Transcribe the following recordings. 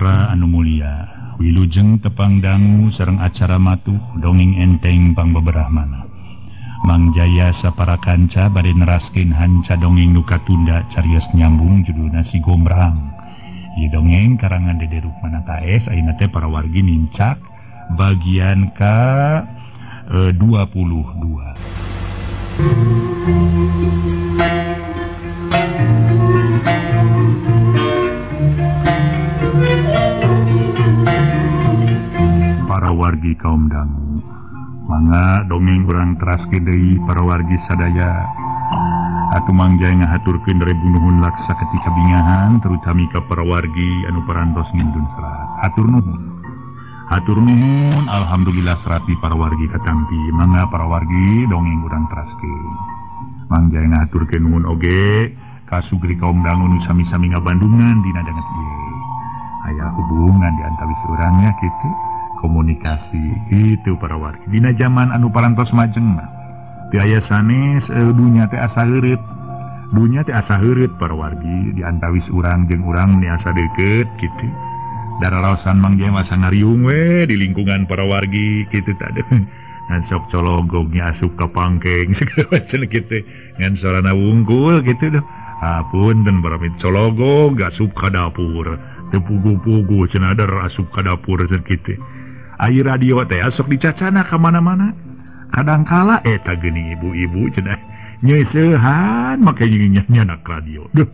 Mitra anu mulia, wilujeng tepang dangu sareng acara matuh dongeng enteng pangbeberah-mana. Mang Jaya sapara kanca bade neraskeun hanca dongeng nu katunda carios nyambung judulna Si Gombrang. Ieu dongeng karangan Dede Rukmana KS ayeuna teh para wargi nincak bagian ka 22. Para wargi kaum dangu, mangga dongeng urang teraskeun deui para wargi sadaya. Atuh Mang Jaya ngahaturkeun ribu nuhun laksa ketika bingahan terutami ka para wargi anu parantos ngindun serat. Hatur nuhun. Hatur nuhun, alhamdulillah serati para wargi katampi. Mangga para wargi dongeng urang teraskeun. Mang Jaya ngahaturkeun nuhun oge ka sugri kaum dangu nu sami-sami ngabandungan dina danget ieu. Aya hubungan di antawis urangnya kitu. Komunikasi itu para wargi dina zaman anu parantos majeng mah teu aya sanes dunya teh asa heureut, dunya teh asa heureut para wargi di antawis urang jeung urang ni asa deukeut kitu. Dararaosan Mang Jaya masa ngariung we di lingkungan para wargi kitu tah ngan sok cologog nya asup ka pangkeng segala macam kitu ngan sorana wungkul kitu duh apunten para cologog asup ka dapur teu puguh-puguh cenah der asup ka dapur kitu. Air radio teh sok dicacana ka mana-mana. Kadangkala eta geuning ibu-ibu cenah nyeuseuhan make nyanyak radio. Duh.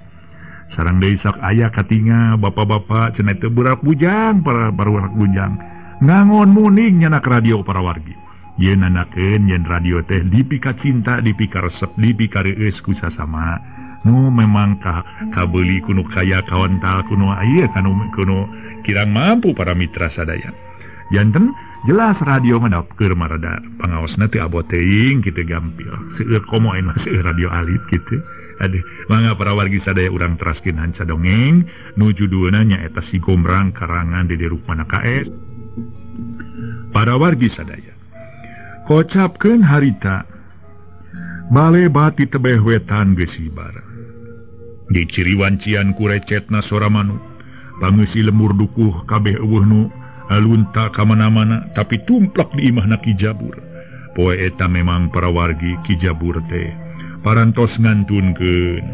Sareng deui sok aya katinga bapak-bapak cenah teu burak bujang para baruak bujang. Ngangon muning nyanak radio para wargi. Yeun nanakeun yen radio teh dipika cinta, dipika resep, dipika reueus ku sasama. Nu memang kabeuli kuno kaya kawental kuno ieu kanu kuno kirang mampu para mitra sadaya. Janten jelas radio mah keur marada pangaosna teu abot teuing kitu gampil. Seueur komo aya seueur radio alit kitu. Aduh, mangga para wargi sadaya urang teraskeun hanca dongeng nu judulna nyaeta Si Gombrang karangan Dede Rukmana KS. Para wargi sadaya, kocapkeun harita bale bati tebeh wetan geus hibar. Di ciriwancian ku recetna sora manuk, pangeusi lembur dukuh kabeh eueuh nu alunta ka mana-mana tapi tumplak di imahna Ki Jabur. Poe eta memang para wargi Ki Jabur teh parantos ngantunkeun.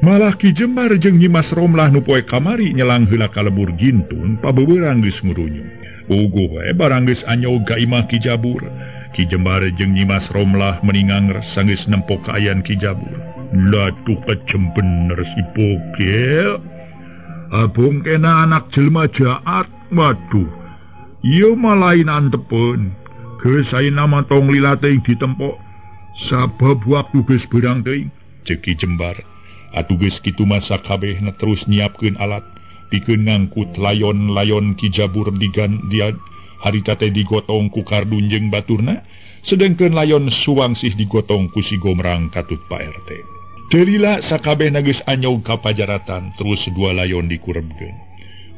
Malah Ki Jembar jeung Nyimas Romlah nu poe kamari nyelang heula ka lebur gintun pabeberang geus ngurunyung. Uguh we barang geus anyog ka imah Ki Jabur. Ki Jembar jeung Nyimas Romlah meningang sanggeus nempo kaayan Ki Jabur. Latuh kecem bener si bogel. Abung kena anak jelema jaat. Waduh. Ieu mah lain antepeun. Geus ayeuna mah tong lila teuing ditempok. Sabab waktu geus beurang teuing, ceuk Ki Jembar. Atuh geus kitu mah sakabehna terus nyiapkeun alat pikeun ngangkut layon-layon Ki Jabur digan dia harita teh digotong ku kardun jeung baturna, sedengkeun layon suwangsih digotong ku Si Gombrang katut Pak RT. Teu lila sakabehna geus anyog ka pajaratan, terus dua layon dikurebkeun.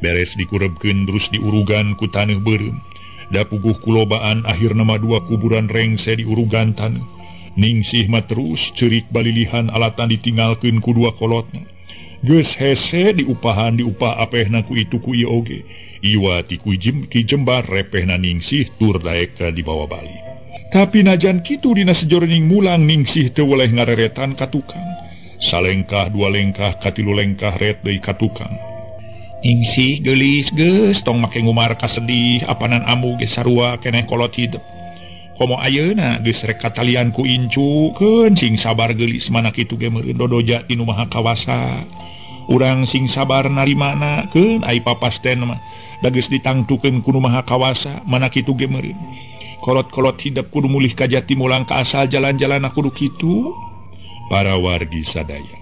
Beres dikurebkeun terus diurugan ku taneuh beureum. Da puguh kulobaan akhirna mah dua kuburan rengse diurugan taneuh. Ningsih mah terus ceurik balilihan alatan ditinggalkeun ku dua kolotna. Geus hese diupahan diupah apehna ku itu ku ieu oge. Iwa ti ku Ki Jembar repehna Ningsih tur daek dibawa balik. Tapi najan kitu dina sejoroning mulang Ningsih teu weleh ngareretan ka tukang. Salengkah dua lengkah katilu lengkah ret deui ka tukang. Ningsih geulis geus tong make ngumar kasedih apanan amu ge sarua keneh kolot hidep. Komo ayeuna geus rek katalian ku incu keun sing sabar geulis mana kitu ge meureun dodoja ti nu maha kawasa. Urang sing sabar narimana keun ai papasten mah da geus ditangtukeun ku nu maha kawasa mana kitu ge meureun. Kolot-kolot hidep kudu mulih ka jati mulang ka asal jalan-jalan kudu kitu. Para wargi sadaya,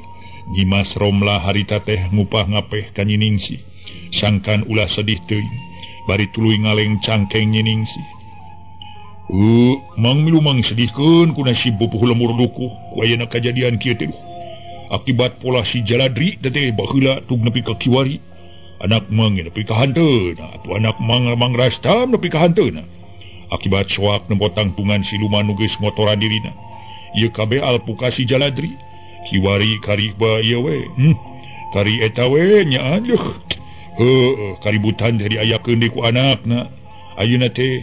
Nyimas Romlah harita teh ngupah ngapeh ka Nyi Ningsih. Sangkan ulah sedih teuing, bari tuluy ngaleng cangkeng Nyi Ningsih. Mang milu mang sedihkeun ku nasib pupuh lemur dukuh ku ayeuna kajadian kieu teh. Akibat pola si Jaladri teh baheula tug nepi ka kiwari. Anak mang nepi ka hanteuna, atuh anak mang Mang Rastam nepi ka hanteuna. Akibat soak nempo tangtungan siluman nu geus ngotoran dirina. Ieu kabeh alpuka si Jaladri. Kiwari kari ba ieu we. Kari eta we nya aduh. Heuh, kaributan teh diayakeun deui ku anakna. Ayeuna teh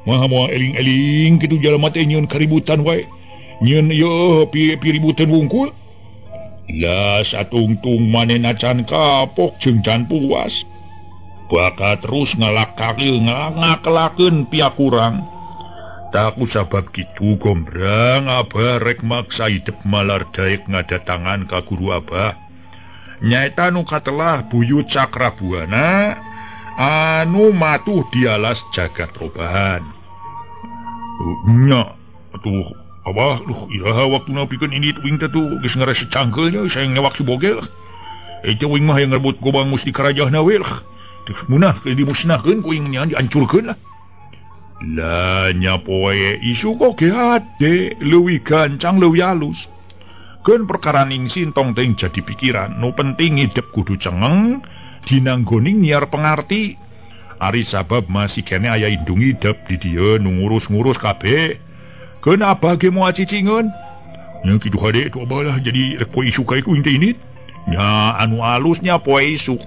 maha moal eling-eling kitu jalma teh nyieun kaributan wae. Nyieun ieu piributan wungkul. Lah satungtung manehna can kapok jeung can puas. Bakal terus ngalakakeun pihak kurang. Tak sabab kitu Gombrang abah rek maksa hidup malar daek ngadatangan ka guru abah. Nyaeta nu katelah Buyut Cakrabuana anu matuh di alas jagat robahan. Nya atuh abah duh iraha waktuna pikeun indit wing teh tuh geus ngarasa cangkeulnya saya ngewak si bogel. Eta wing mah hayang ngerebut gobang mustika rajahna we lah. Terus munah dimusnahkeun ku ing nya dihancurkeun lah. Lah nya poe isu kok hade leuwih gancang leuwih alus. Keun perkara ningsin tong teuing jadi pikiran. Nu penting hidup kudu cengeng dinanggoning niar pengarti. Ari sabab masih kene aya indung hidup di dieu nu ngurus-ngurus kabeh. Keun abah ge moal cicingeun. Nya kitu hade tu abah lah jadi rek poe isuk kae ku teh ini. Nya anu alusnya poe isuk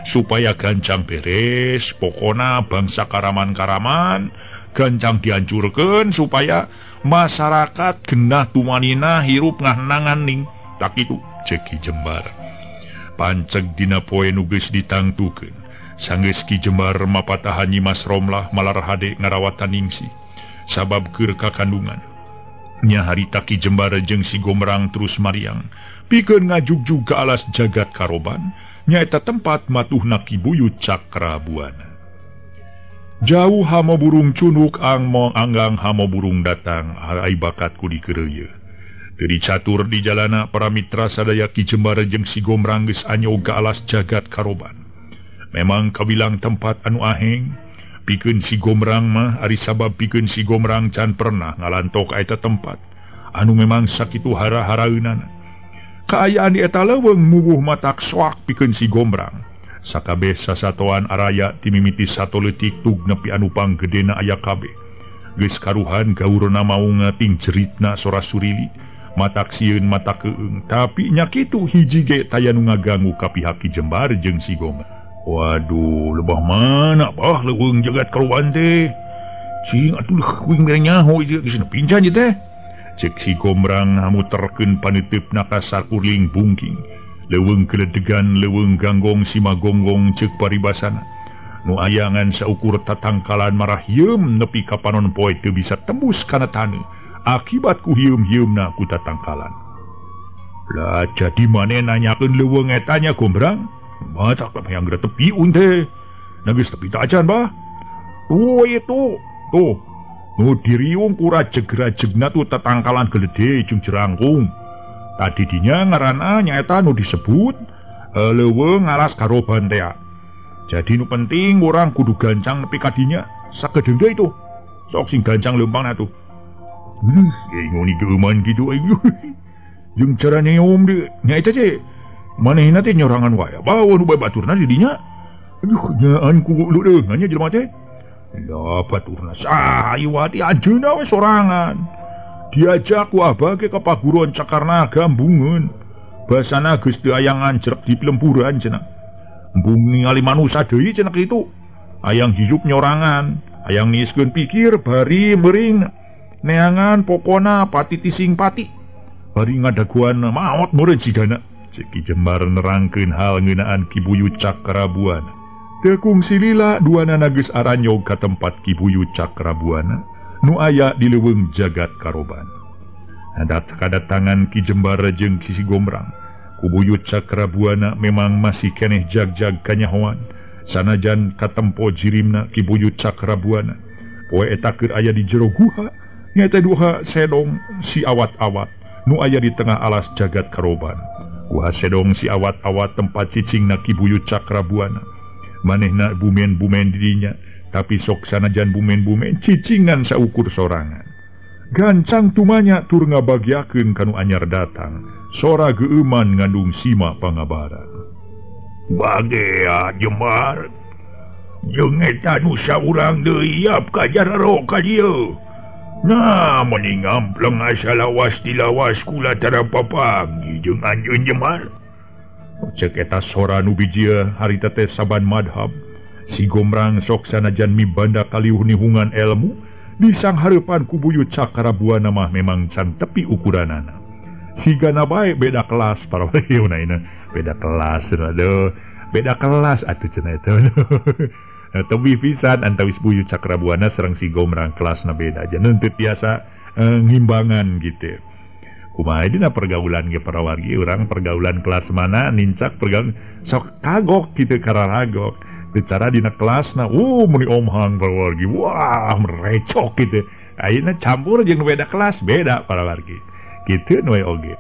supaya gancang beres, pokona bangsa karaman-karaman gancang dihancurkan supaya masyarakat genah tumanina hirup ngahnangan ning. Tak itu cek Ki Jembar. Panceg dina poe nu geus ditangtukeun. Sanggeus Ki Jembar mapatahan Nyi Mas Romlah malar hade ngarawatan Ningsih sabab keur kakandungan. Nya harita Ki Jembar jeung si Gombrang terus mariang pikeun ngajugjug ka alas jagat karoban nyaeta tempat matuhna Ki Buyut Cakrabuana. Jauh hamo burung cunuk angmong anggang hamo burung datang ai bakat ku dikeureuyeun. Teu dicatur di jalana para mitra sadaya Ki Jembar jeung si Gombrang geus anyog ka alas jagat karoban. Memang kawilang tempat anu aheng pikeun si Gombrang mah ari sabab pikeun si Gombrang can pernah ngalantok eta tempat anu memang sakitu hara-haraeunana. Kaayaan di eta leuweung mubuh matak soak pikeun si Gombrang. Sakabeh sasatoan araya timimiti satoleutik tug nepi anu panggedena aya kabeh. Geus karuhan gaurna maunga ting jeritna sora surili, matak sieun matak keung, tapi nya kitu hiji ge taya nu ngagangu ka pihak Ki Jembar jeung si Gombrang. Waduh, lebah mana bah leuweung jagat karuan teh. Cing atuh kuing mere nyaho ieu geus pincan ieu teh. Cek si Gombrang ngamuterkeun paneuteup ka sakurling bungking. Leuweung keledegan, leuweung ganggong simagonggong ceuk paribasana. Nu ayangan saukur tatangkalan marah hieum nepi ka panon poe teu bisa tembus kana taneuh akibat ku hieum-hieumna ku tatangkalan. Lah jadi maneh nanyakeun leuweung eta nya Gombrang? Matak yang geura tepi teh. Nah geus tepi tak acan bah. Tuh itu. Tuh. Nu diriung ku rajeg-rajegna tuh tatangkalan gelede jeung jerangkung. Tadi dinya ngaranna nyaeta nu disebut leuweung alas karoban tea. Jadi nu penting urang kudu gancang nepi ka dinya sagedeung deui tuh. Sok sing gancang leumpangna tuh. Ngoni geuman kitu aing. Jeung cara nyeum deui nya eta teh manehna teh nyorangan wae. Bawa nu bae baturna di dinya. Aduh nyaan ku leudeungan nya jelema teh. Lah baturna saha iwati anjeunna we sorangan. Diajak ku abah ke paguruan Cakarnaga mbungeun. Basana geus teu aya nganjrek di lemburan cenah. Embung ningali manusa deui cenah kitu. Hayang hirup nyorangan, hayang niiskeun pikir bari meuring neangan pokona pati tising pati. Bari ngadaguan maot meureun jigana. Cek Ki Jembar nerangkeun hal ngeunaan Ki Buyut Cakrabuana. Teu kungsi lila duanana geus aranyog ka tempat Ki Buyut Cakrabuana nu aya di leuweung jagat karoban. Kadatangan Ki Jembar jeung Ki Si Gombrang, ku Buyut Cakrabuana memang masih keneh jag-jag kanyahoan. Sanajan katempo jirimna Ki Buyut Cakrabuana. Poe eta keur aya di jero guha, nyaeta duha sedong si awat-awat nu aya di tengah alas jagat karoban. Guha sedong si awat-awat tempat cicingna Ki Buyut Cakrabuana. Manehna bumen-bumen dirinya, tapi sok sanajan bumen-bumen cicingan saukur sorangan. Gancang tumanya tur ngabagiakeun kanu anyar datang. Sora geueuman ngandung sima pangabaran. Bagea Jembar jeung eta nu saurang deui yap ka jararo ka dieu. Nah, meni ngampleng asa lawas dilawas kula tara papanggih jeung anjeun Jembar. Cek eta sora nu bijieun harita teh saban madhab. Si Gombrang sok sanajan mibanda kaliuh nihungan ilmu di sanghareupan ku Buyut Cakra Buana mah memang can tepi ukuranana. Sigana bae beda kelas para beda kelas aduh beda kelas atuh cenah eta. Tebih pisan antawis Buyut Cakra Buana sareng si Gombrang kelasna beda aja teu biasa ngimbangan gitu. Kumaha dina pergaulan ge para wargi urang pergaulan kelas mana nincak pergaulan sok kagok gitu kararagok. Bicara dina kelasna meni omhang para wargi wah merecok gitu. Ayeuna campur jeung beda kelas beda para wargi. Kitu nu we oge.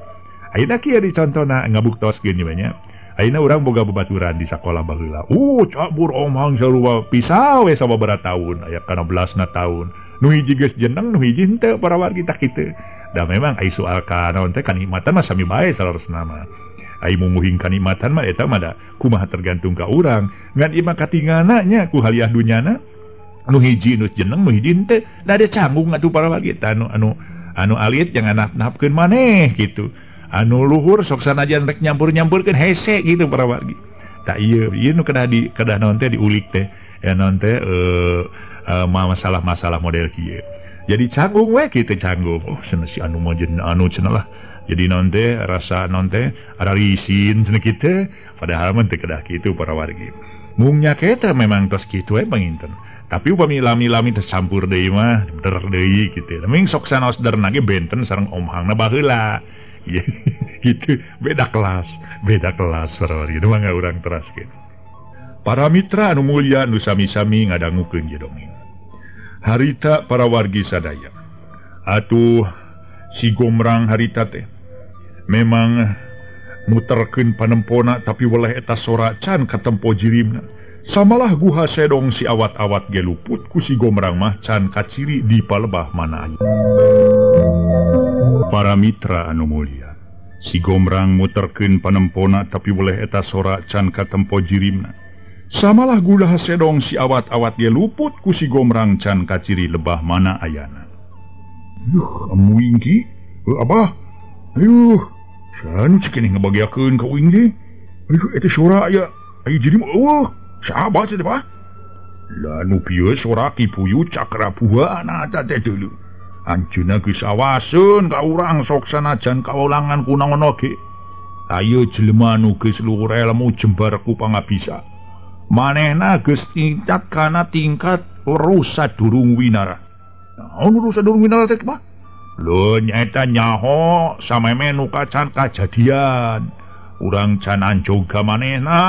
Ayeuna kieu dicontona ngabuktoskeun ieu nya. Ayeuna urang boga babaturan di sakola baheula. Campur omhang sarua pisah we sababaraha taun aya kana belasna taun. Nu hiji geus jeneng nu hiji henteu para wargi tah kitu. Da memang ai soal ka naon teh kanikmatan mah sami bae saleresna mah. Ai munguhing kanikmatan mah eta mah da kumaha tergantung ka urang. Ngan ieu mah katinggalna nya ku haliah dunyana nu hiji nu jeneng nu hiji henteu. Da ada canggung atuh para wargi tah anu anu anu alit jangan nap-napkeun maneh gitu. Anu luhur sok sanajan rek nyampur-nyampurkeun hese gitu para wargi. Tah ieu ieu nu kedah di kedah naon teh diulik teh. Ya naon teh masalah-masalah model kieu. Jadi canggung we kitu canggung. Oh cenah si anu mah jeung anu cenah lah. Jadi naon teh rasa naon teh ararisin cenah kitu. Padahal mah teu kedah kitu para wargi. Mung nya eta memang tos kitu we panginten. Tapi upami lami-lami tercampur deui mah der deui kitu. Ming sok sanaos derna ge benten sareng omhangna baheula. Gitu beda kelas para wargi. Nu mangga urang teraskeun. Para mitra anu mulia nu sami-sami ngadangukeun ieu dongeng. Harita para wargi sadaya. Atuh si Gombrang harita teh memang muterkeun panempona tapi weleh eta sora can katempo jirimna. Samalah guha sedong si awat-awat ge luput ku si Gombrang mah can kaciri di palebah mana aya. Para mitra anu mulia, si Gombrang muterkeun panempona tapi weleh eta sora can katempo jirimna. Samalah guha sedong si awat-awat ge luput ku si Gombrang can kaciri lebah mana ayana. Yuh, amuing ki? Abah? Ayuh, sanu cik ini ngebagiakeun ka uing teh. Ayuh, eta sora aya. Ayo jadi mah eueuh. Sahabat teh, Bah. Lah nu pieu sora Ki Buyut Cakra Buana eta teh deuleu. Anjeunna geus awaseun ka urang sok sanajan kaulangan kunaon oge. Ayo jelema nu geus luhur elmu jembar ku pangabisa. Manehna geus tingkat kana tingkat rusa durung winara. Naon rusa durung winara teh, Pak? Lho nyaeta nyaho sameme nu kacan kajadian. Urang can anjoga manehna.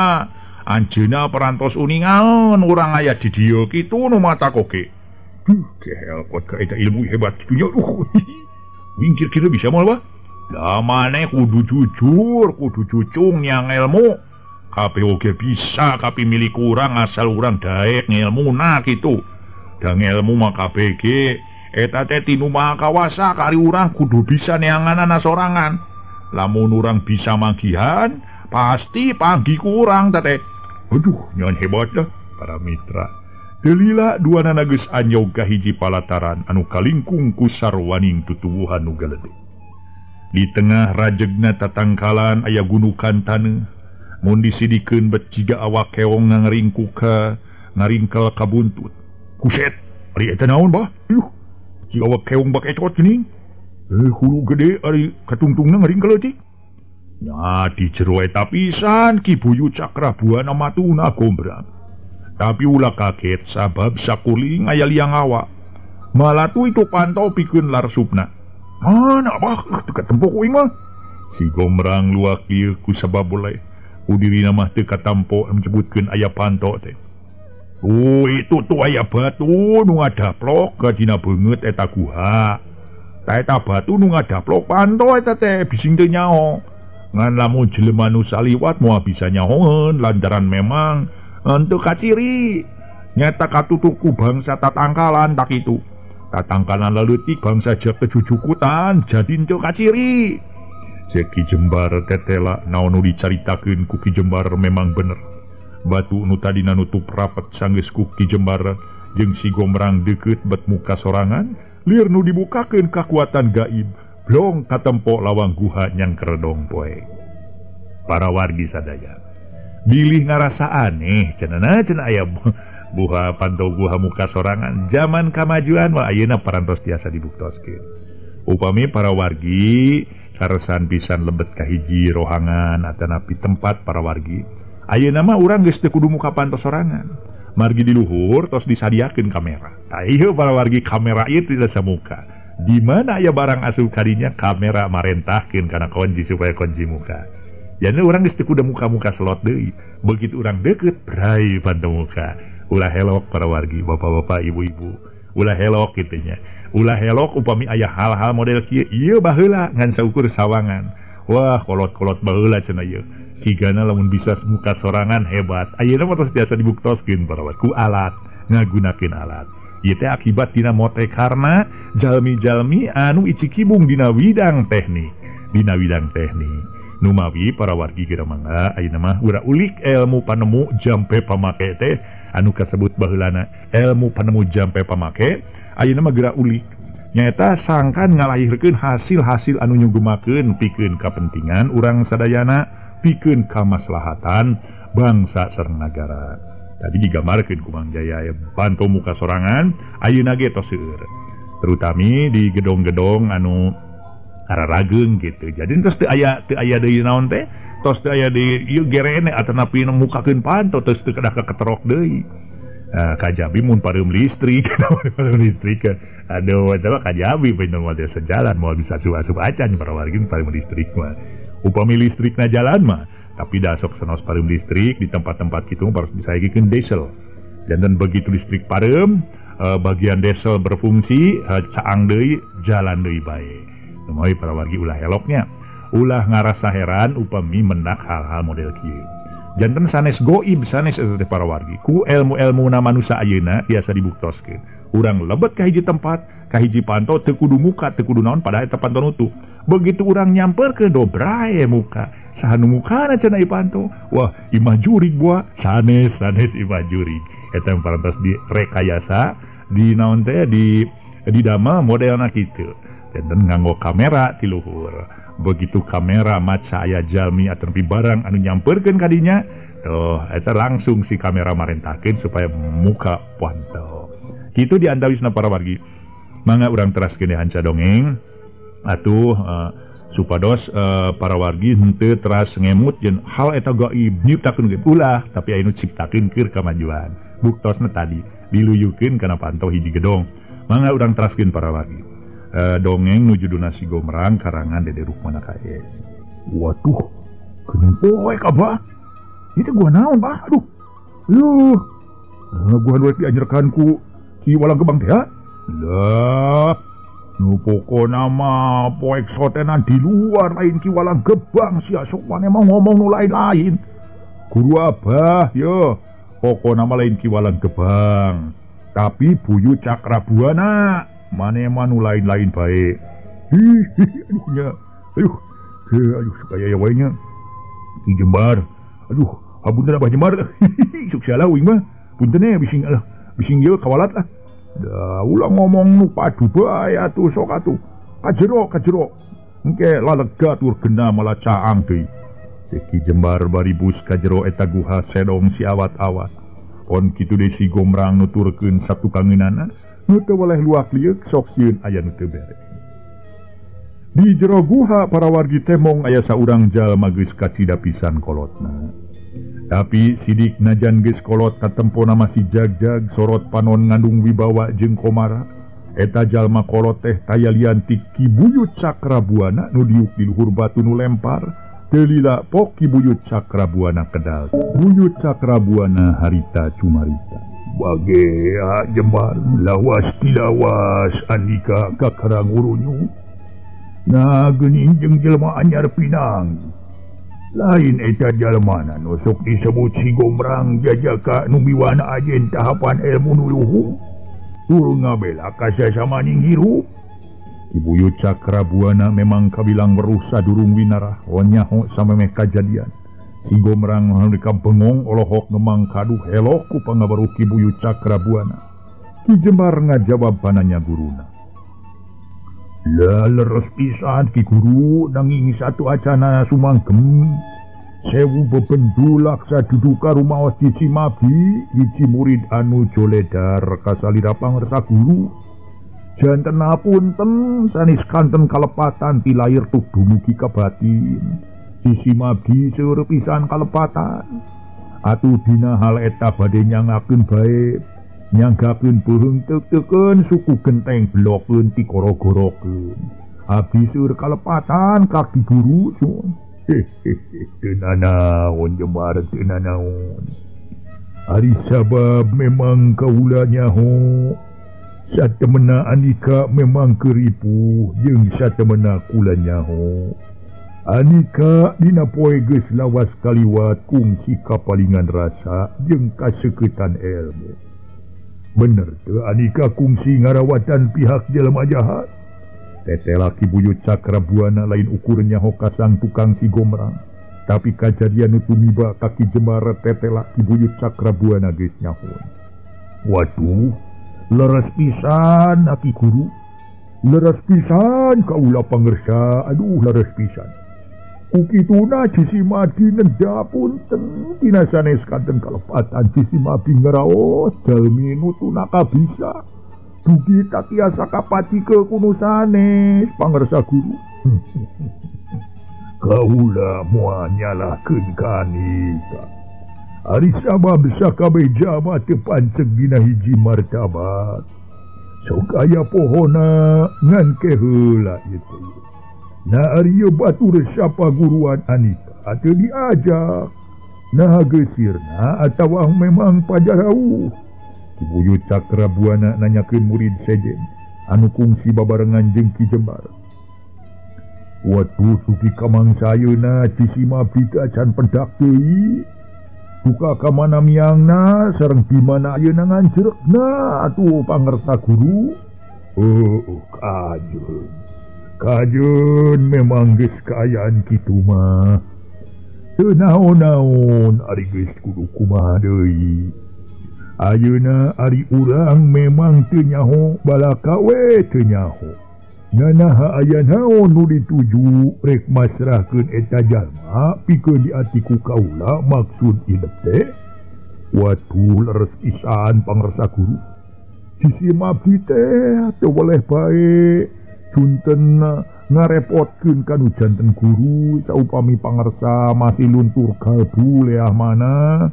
Anjeunna perantos uningaon urang aya di dieu kitu nu mata koge. Duh, gehel kot ka eta ilmu hebat kitu nya. Wingkir kira bisa moal, Pak? Lah maneh kudu jujur, kudu cucung yang ilmu. Kabeh oge bisa kapi milik urang asal urang daek ngelmuna kitu. Da ngelmu mah kabeh ge eta teh tinu maha kawasa kari urang kudu bisa neanganana sorangan. Lamun urang bisa manggihan pasti panggi kurang teh. Aduh, nyon hebat dah para mitra. Delila duanana geus anyog ka hiji palataran anu kalingkung ku sarwaning tutuwuhan nu galede. Di tengah rajegna tatangkalan aya gunukan taneuh. Mun disidikeun bet jiga awak keong ngaringkuka ngaringkel ka buntut. Kuset, ari eta naon bah? Yuh, jiga awak keong bak ecot geuning. Hulu gede ari katungtungna ngaringkel leutik. Nya di jero eta pisan Ki Buyut Cakra Buana matuna Gombrang. Tapi ulah kaget sabab sakuling aya liang awak. Malatu itu pantau pikeun larsupna. Mana bah teu katempo ku aing mah. Si Gombrang luak ieu ku sabab boleh. Ku dirina mah teu katampo menyebutkeun aya panto teh. Oh itu tuh aya batu nu ngadaplok ka dina beungeut eta guha. Ta eta batu nu ngadaplok panto eta teh bising teu nyaho. Ngan lamun jelema nu saliwat moal bisa nyahoeun lantaran memang henteu kaciri. Nyata katutup ku bangsa tatangkalan tak itu. Tatangkalan leutik bangsa kejujukutan jadi henteu kaciri. Cek Ki Jembar tetela naon nu dicaritakeun ku Ki Jembar memang bener. Batu nu tadina nutup rapet sanggeus ku Ki Jembar jeung si Gombrang deukeut bet muka sorangan, lir nu dibukakeun kakuatan gaib, blong katempo lawang guha nyang keredong poe. Para wargi sadaya bilih ngarasa aneh cenah cenah aya buha panto guha muka sorangan zaman kamajuan mah ayeuna parantos tiasa dibuktoskeun. Upami para wargi karesan pisan lebet ka hiji rohangan atanapi tempat para wargi ayeuna mah urang geus teu kudu muka panto sorangan. Margi di luhur tos disadiakeun kamera. Tah ieu para wargi kamera ieu teu tiasa muka. Di mana aya barang asup kadinya kamera marentahkeun kana kunci supaya kunci muka. Jadi orang geus teu kudu muka-muka slot deui. Begitu urang deukeut brai panto muka. Ulah helok para wargi, bapak-bapak, ibu-ibu. Ulah helok kitu nya. Ulah helok upami aya hal-hal model kieu, ieu baheula ngan saukur sawangan. Wah, kolot-kolot baheula cenah ieu. Sigana lamun bisa muka sorangan hebat. Ayeuna mah tos tiasa dibuktoskeun para wargi ku alat, ngagunakeun alat. Ieu teh akibat dina mote karna jalmi-jalmi anu icikibung dina widang teknik. Dina widang teknik. Numawi para wargi geura mangga ayeuna mah urang ulik ilmu panemu jampe pamake teh anu kasebut baheulana ilmu panemu jampe pamake ayeuna mah geura ulik nyaeta sangkan ngalahirkeun hasil-hasil anu nyugemakeun pikeun kapentingan urang sadayana pikeun kamaslahatan bangsa sareng nagara. Tadi digambarkeun ku Mang Jaya panto muka sorangan ayeuna ge tos seueur terutami di gedong-gedong anu ararageung gitu. Jadi tos teu aya deui naon teh, tos teu aya deui ieu gerene atanapi mukakeun panto tos teu kedah keterok deui. Kajabi mun pareum listrik, pareum listrik. Aduh, eta mah kajabi bener moal teu sejalan, moal bisa asup-asup acan para wargi pareum listrik mah. Upami listrikna jalan mah, tapi da sok sanos pareum listrik di tempat-tempat kitu harus disayagikeun diesel. Janten begitu listrik pareum, bagian diesel berfungsi, caang deui, jalan deui bae. Numawi para wargi ulah eloknya, ulah ngarasa heran upami mendak hal-hal model kieu. Janten sanes goib sanes eta teh para wargi. Ku ilmu-ilmuna manusa ayeuna biasa dibuktoskeun. Urang lebet ka hiji tempat, ka hiji panto teu kudu muka, teu kudu naon padahal eta panto nutup. Begitu urang nyamperkeun dobrae muka. Saha nu mukana cenah ieu panto? Wah, imah jurig buah. Sanes sanes imah jurig. Eta parantos direkayasa di naon teh di damel modelna kitu. Dan nganggo kamera ti luhur. Begitu kamera maca aya jalmi atanapi barang anu nyamperkeun kadinya, tuh eta langsung si kamera marentahkeun supaya muka panto. Kitu di antawisna para wargi. Mangga urang teraskeun di hanca dongeng atuh supados para wargi henteu teras ngemut jeung hal eta gaib nyiptakeun ge ulah, tapi aya nu ciptakeun keur kamajuan. Buktosna tadi diluyukeun kana panto hiji gedong. Mangga urang teraskeun para wargi. Dongeng nu judulna Si Gomrang karangan Dede Rukmana KS. Waduh, geuning poek abah. Ieu teh gua naon, Bah? Aduh. Yuh. Gua duet dianjerkan ku Ki Walang Gebang teh ya. Lah, nu pokona mah poek sotenan di luar lain Ki Walang Gebang sia sok maneh mah ngomong nu lain-lain. Guru abah, yo. Pokona mah lain Ki Walang Gebang. Tapi Buyut Cakrabuana mane mah nu lain-lain bae. Ih, aduh nya. Aduh, aduh supaya ya wae nya. Ki Jembar. Aduh, hapunten Abah Jembar. Sok salah uing mah. Punten e bising alah, bising ieu kawalat lah. Da ulah ngomong nu padu bae atuh sok atuh. Kajero, kajero. Engke lalega tur gena malah caang deui. Ki Jembar baribus kajero eta guha sedong si awat-awat. Pon kitu deui Si Gomrang nuturkeun satukangeunana. Nu teu weleh luak lieuk sok sieun aya nu teu beres. Di jero guha para wargi temong aya saurang jalma geus kacida pisan kolotna. Tapi sidik najan geus kolot katempona masih jagjag sorot panon ngandung wibawa jeung komara. Eta jalma kolot teh taya lian ti Ki Buyut Cakrabuana nu diuk di luhur batu nu lempar. Teu lila pok Ki Buyut Cakrabuana kedal. Buyut Cakrabuana harita cumarita. Bagea Jembar lawas tilawas andika kakarang urunyu. Nah geuning jeung jelema anyar pinang. Lain eta jalmana nu sok disebut Si Gomrang jajaka nu miwana ajen tahapan ilmu nu luhur. Tur ngabela ka sasamaning hirup. Ki Buyut Cakrabuana memang kabilang weruh sadurung winarah onyaho samemeh kajadian. Si Gomrang harika bengong olohok ngemang kaduh elok ku pangabaruh Ki Buyut Cakrabuana. Ki Jembar ngajawab pananya guruna. Lah leres pisan Ki Guru nanging satu acana sumangkem. Sewu bebendu laksa duduka rumaos Cici Mabi hiji murid anu joledar kasalira pangersa guru. Janten apunten sanes kanten kalepatan ti lair tuh dumugi ka batin. Cici Mabi seueur pisan kalepatan. Atuh dina hal eta bade nyangakeun bae nyanggakeun beuheung teuk-teukeun suku genteng blokeun tikoro-gorokeun. Abdi seueur kalepatan ka ki guru sun. Hehehe, nanaon Jembar, teu nanaon. Ari sabab memang kaula nyaho satemena Andika memang keripuh jeung satemena kula nyaho. Andika dina poe geus lawas kaliwat kungsi kapalingan rasa jeung kaseukeutan ilmu. Bener teu Andika kungsi ngarawatan pihak jelema jahat? Tetela Ki Buyut Cakra Buana lain ukur nyaho kasang tukang si Gombrang. Tapi kajadian nu tumiba ka Ki Jembar tetela Ki Buyut Cakra Buana geus nyaho. Waduh, leres pisan aki guru. Leres pisan kaula pangersa, aduh leres pisan. Ku kituna Cici Madi nenda punten tina sanes kanten kalepatan Cici Madi ngaraos jalmi nu tunaka bisa. Dugi tak tiasa kapati ke kuno sanes pangersa guru. Kaula moal nyalahkeun ka Andika. Ari sabab sakabeh jalma teu panceg dina hiji martabat. Sok aya pohona ngan ke heula ieu teh. Nah ari ieu batur sapaguruan Andika teu diajak. Naha geus sirna atawa memang pajarauh. Ki Buyut Cakra Buana nanyakeun murid sejen anu kungsi babarengan jeung Ki Jembar. Waduh dugi ka mangsa ayeuna Cici Mabi teh acan pedak deui. Duka ka mana miangna sareng di mana ayeuna nganjrekna atuh pangersa guru. Oh, kajeun. Kajeun memang geus kaayaan kitu mah. Teu naon-naon ari geus kudu kumaha deui. Ayeuna ari urang memang teu nyaho balaka we teu nyaho. Nanaha aya naon nu dituju rek masrahkeun eta jalma pikeun diati ku kaula maksud idep teh. Waduh leres pisan pangersa guru. Sisi Mabdi teh teu weleh bae junten ngarepotkeun ka nu janten guru saupami pangersa masih luntur kalbu leah mana.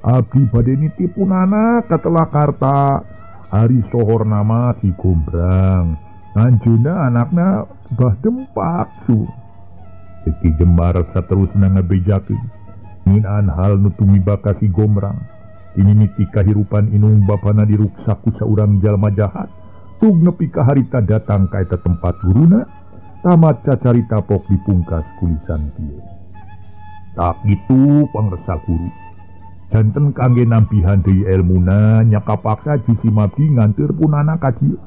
Abdi bade nitipunana ka Telakarta. Ari sohor nama si Gombrang. Anjeunna anakna bah dempak su. Ki Jembar saterusna ngabejakeun ngeunaan hal nu tumiba ka si Gombrang. Mimiti kahirupan inung bapana diruksak ku saurang jalma jahat. Tug nepi ka harita datang ka eta tempat guruna. Tamat cacarita pok dipungkas kulisan kieu. Tak kitu pangersa guru. Janten kangge nampihan deui elmuna nya kapaksa Cici Mabdi nganteur punana ka dieu.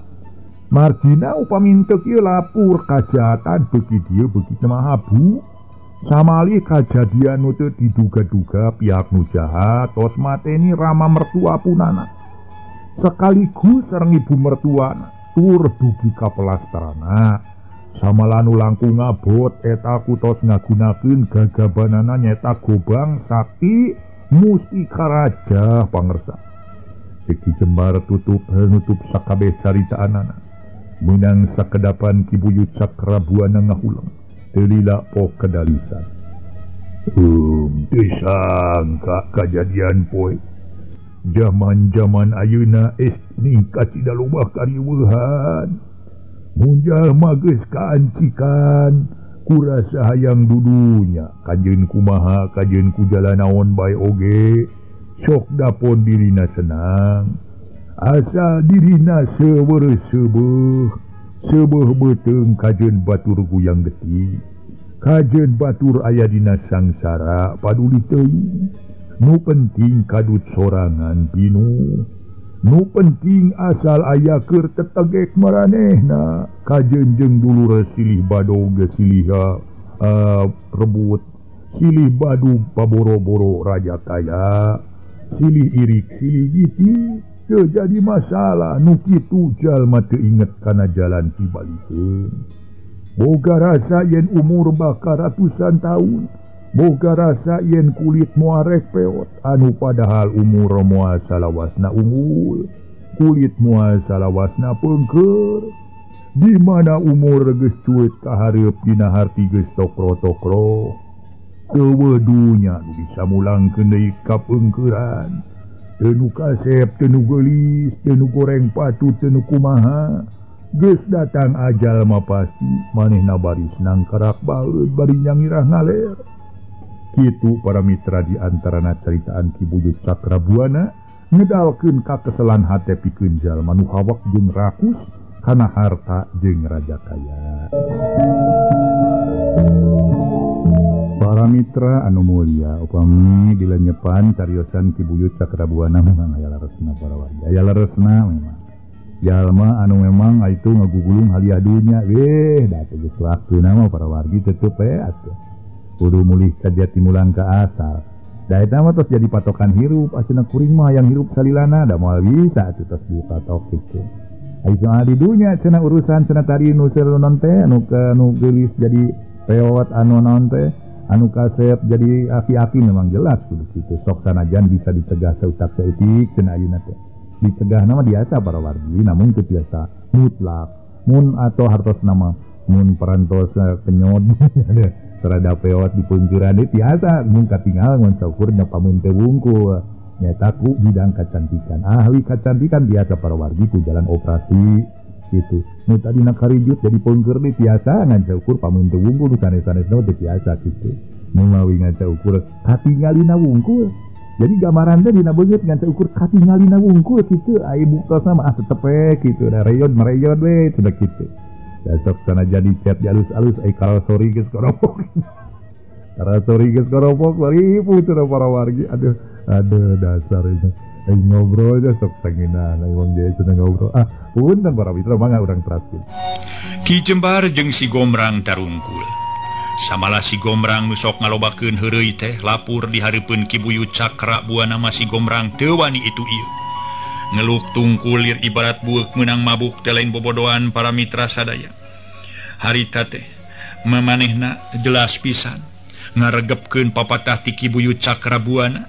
Margina upami teu kieu lapur kajahatan beuki dieu beuki mahabu. Samali kajadian nu teu diduga-duga pihak nu jahat tos mateni rama mertua punana. Sekaligus sareng ibu mertuana tur dugi ka pelastrana. Samalanu langkung ngabot eta kutos ngagunakeun gagabanana nyeta gobang sakti mustika raja pangersa. Ki Jembar tutup nutup sakabeh caritaanana. Meunang sakedapan Ki Buyut Cakra Buana ngahuleng. Teu lila pok kedalisan. Teu sangka kajadian poe. Jaman-jaman ayeuna es ningkat tidak loba kariweuhan. Munjal geus kaancikan kurasa hayang dudunya. Kajeun kumaha kajeun ku jalan naon bae oge. Sok dapon dirina senang. Asal dirina seueur seubeuh. Seubeuh beuteung kajeun batur guyang getih. Kajeun batur aya dina sangsara paduli teuing. Nu penting kadut sorangan pinuh. Nu penting asal aya keur tetegek maranehna. Kajeun jeung dulur silih badog silih rebut. Silih badug paboro-boro raja kaya. Silih irik silih giti. Teu jadi masalah nu kitu jalma teu inget kana jalan tibalikeun. Boga rasa yen umur bakal ratusan tahun. Boga rasa yen kulit moal rek peot anu padahal umur moal salawasna unggul, kulit moal salawasna peungkeur. Di mana umur geus cueut ka hareup dina harti geus tokro-tokro. Eueuh dunya nu bisa mulangkeun deui ka peungkeuran. Teu nu kasep, teu nu geulis, teu nu goreng patut, teu nu kumaha. Geus datang ajal mah pasti manehna baris nangkarak baeud bari nyangirah ngaler. Kitu para mitra di antarana caritaan Ki Buyut Cakrabuana ngedalkeun kakeselan hate pikeun jalma nu hawak jeung rakus kana harta jeung raja kaya. Para mitra anu mulia, upami dilenyepan cariosan Ki Buyut Cakrabuana memang aya leresna para warga. Aya leresna memang. Jalma anu memang itu ngagugulung haliah dunya weh da teh geus waktuna mah para wargi tetep we atuh. Kudu mulih ka jati mulang ka asal. Da eta mah tos jadi patokan hirup, asina kuring mah hayang hirup salilana da moal bisa atuh tos dipatok kitu. Ai soal di dunya cenah urusan cenah tadi nu naon teh anu nu geulis jadi peot anu naon teh anu kasep jadi aki-aki memang jelas kudu kitu. Sok sanajan bisa dicegah sautak saeutik cenah ayeuna teh. Dicegah nama biasa para wargi namun teu biasa mutlak. Mun atau hartos nama mun parantos kenyot terhadap peot di pungkiran itu biasa mun katingal mun saukur nya pamun teu wungkul nyata ku bidang kecantikan ahli kecantikan biasa para wargi ku jalan operasi gitu nu tadina karijut jadi pungkir di biasa ngan saukur pamun teu wungkul sanes-sanesna teu biasa kitu nu mawi ngan saukur katingalina wungkul jadi gambaran teh dina beungeut ngan saukur katingalina wungkul kitu ai buktosna mah tetep we kitu da reyod mereyod we cenah kitu. Besok sana jadi chat alus-alus ai karasori geus koropok. Karasori geus koropok ribu cenah para wargi. Aduh, aduh dasar ini. Ai ngobrol aja sok sanginah ai wong jaya cenah ngobrol. Ah, punten para mitra mangga urang teraskeun. Ki Jembar jeung si Gombrang tarungkul. Samalah si Gombrang nu sok ngalobakeun heureuy teh lapur di hareupeun Ki Buyut Cakrabuana mah si Gombrang teu wani itu ieu. Ngeluk tungkulir ibarat bueuk meunang mabuk teh lain bobodoan para mitra sadaya. Harita teh mamanehna jelas pisan ngaregepkeun papatah ti Ki Buyut Cakrabuana.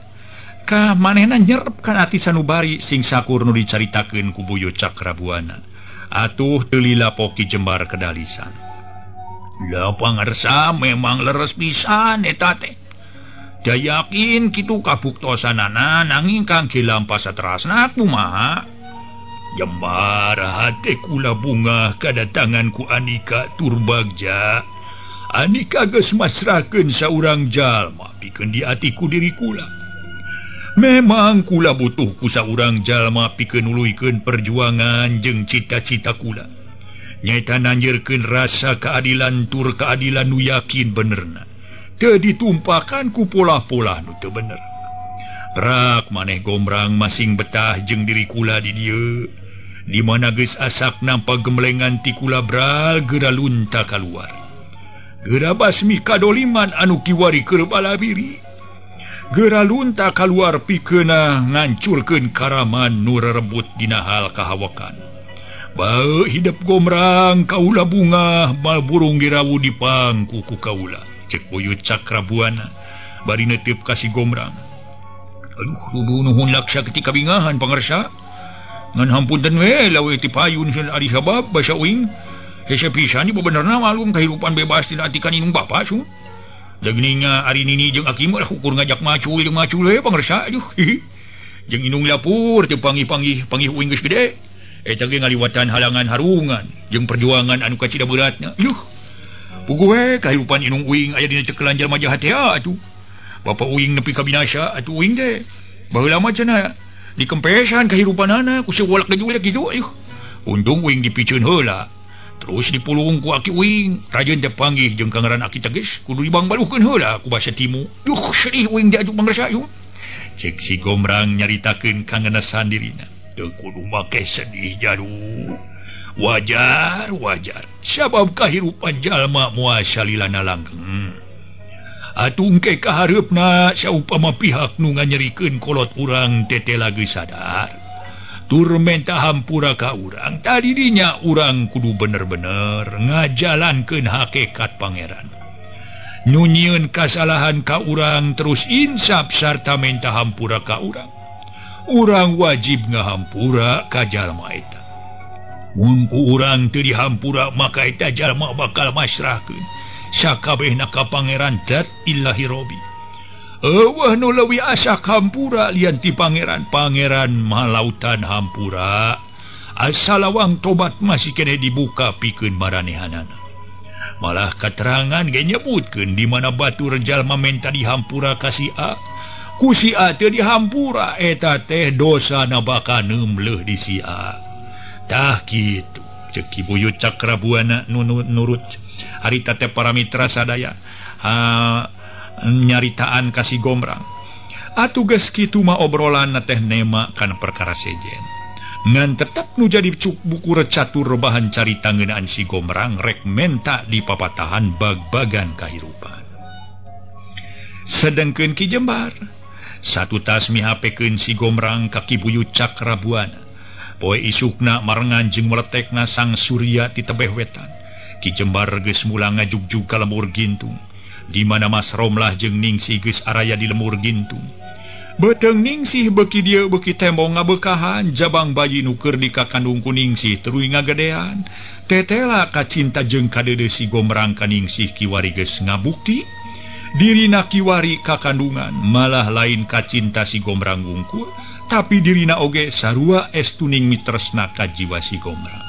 Ka manehna nyerep kana ati sanubari sing sakur nu dicaritakeun ku Buyut Cakrabuana. Atuh teu lila poki Jembar kedalisan. Ya pangarsa memang leres pisan eta teh. Da yakin kitu kabuktosanana nanging kang gilampas saterasna kumaha. Jembar hate kula bungah kadatangan ku Anika tur Bagja. Anika geus masrahkeun saurang jalma pikeun di ati ku diri kula. Memang kula butuh ku saurang jalma pikeun nuluykeun perjuangan jeung cita-cita kula. Nyaeta nanjeurkeun rasa keadilan tur keadilan nu yakin benerna. Teu ditumpakan ku polah-polah nu teu bener. Rak maneh Gombrang masing betah jeung diri kula di dieu. Di mana geus asak nampa gemlengan ti kula bral geura lunta kaluar. Geura basmi kadoliman anu kiwari keur balabiri. Geura lunta kaluar pikeuna ngancurkeun karaman nu rerebut dina hal kahawakan. Bae hidup Gombrang kaula bungah mal burung dirawu di pangku ku kaula. Cek Buyut Cakrabuana bari neuteup ka si Gombrang. Aduh, nuhun laksa ketika bingahan pangersa. Ngan hampunten we lawe ti payun sun ari sabab basa uing. Hese pisan bebenerna malum kehidupan bebas tina atikan inung bapa su. Dageuninga ari nini jeung aki mah ukur ngajak macul jeung macul we pangersa aduh. Jeung inung lapur teu panggih-panggih panggih uing geus gede. Eta ge ngaliwatan halangan harungan jeung perjuangan anu kacida beratna. Yuh. Puguh we kahirupan inung uing aya dina cekelan jalma jahat teh atuh. Bapa uing nepi ka binasa atuh uing teh. Baheula mah cenah dikempesan kahirupanana ku sewolak gejulek kitu. Yuh. Untung uing dipiceun heula. Terus dipulung ku aki uing, rajeun teh panggih jeung kangaran aki teges kudu dibangbaluhkeun heula ku basa timu. Duh, sedih uing teh atuh pangersa yuh. Cek si Gombrang nyaritakeun kangenasan dirina. Teu kudu make sedih jaru. Wajar, wajar. Sabab kahirupan jalma moal salilana langgeng. Atuh engke kahareupna saupama pihak nu nganyerikeun kolot urang teh lagi sadar. Tur menta hampura ka urang, tadi dinya urang kudu bener-bener ngajalankeun hakikat pangeran. Nu nyieun kasalahan ka urang terus insaf sarta menta hampura ka urang. Urang wajib ngahampura ka jalma eta. Mun ku urang teu dihampura maka eta jalma bakal masrahkeun sakabehna ka Pangeran Dat Illahi Robi. Eueuh nu leuwih asak hampura lian ti Pangeran. Pangeran malautan hampura. Asal lawang tobat masih keneh dibuka pikeun maranehanana. Malah katerangan ge nyebutkeun di mana batur jalma menta dihampura ka si A. Ku si A teu dihampura eta teh dosana bakal neumleuh di si A. Tah kitu ceuk Ki Buyut Cakrabuana nurut harita teh para mitra sadaya nyaritaan ka si Gombrang. Atuh geus kitu mah obrolan teh nema kana perkara sejen. Ngan tetep nu jadi cuk buku recatur rebahan carita ngeunaan si Gombrang rek menta di papatahan bag-bagan kahirupan. Sedengkeun Ki Jembar satu tas mihapekeun si Gombrang ka Ki Buyut Cakrabuana. Poe isukna marengan jeung meletekna sang surya ti tebeh wetan. Ki Jembar geus mulang ngajugjug ka lemur gintung. Di mana Mas Romlah jeung Ningsih geus araya di lemur gintung. Beuteung Ningsih beuki dieu beuki tembong ngabeukahan, jabang bayi nu keur dikakandung ku Ningsih tuluy ngagedean. Tetela kacinta jeung kadeudeuh si Gombrang ka Ningsih kiwari geus ngabukti dirina kiwari kakandungan, malah lain kacinta si Gombrang wungkul, tapi dirina oge sarua estuning mitresna ka jiwa si Gombrang.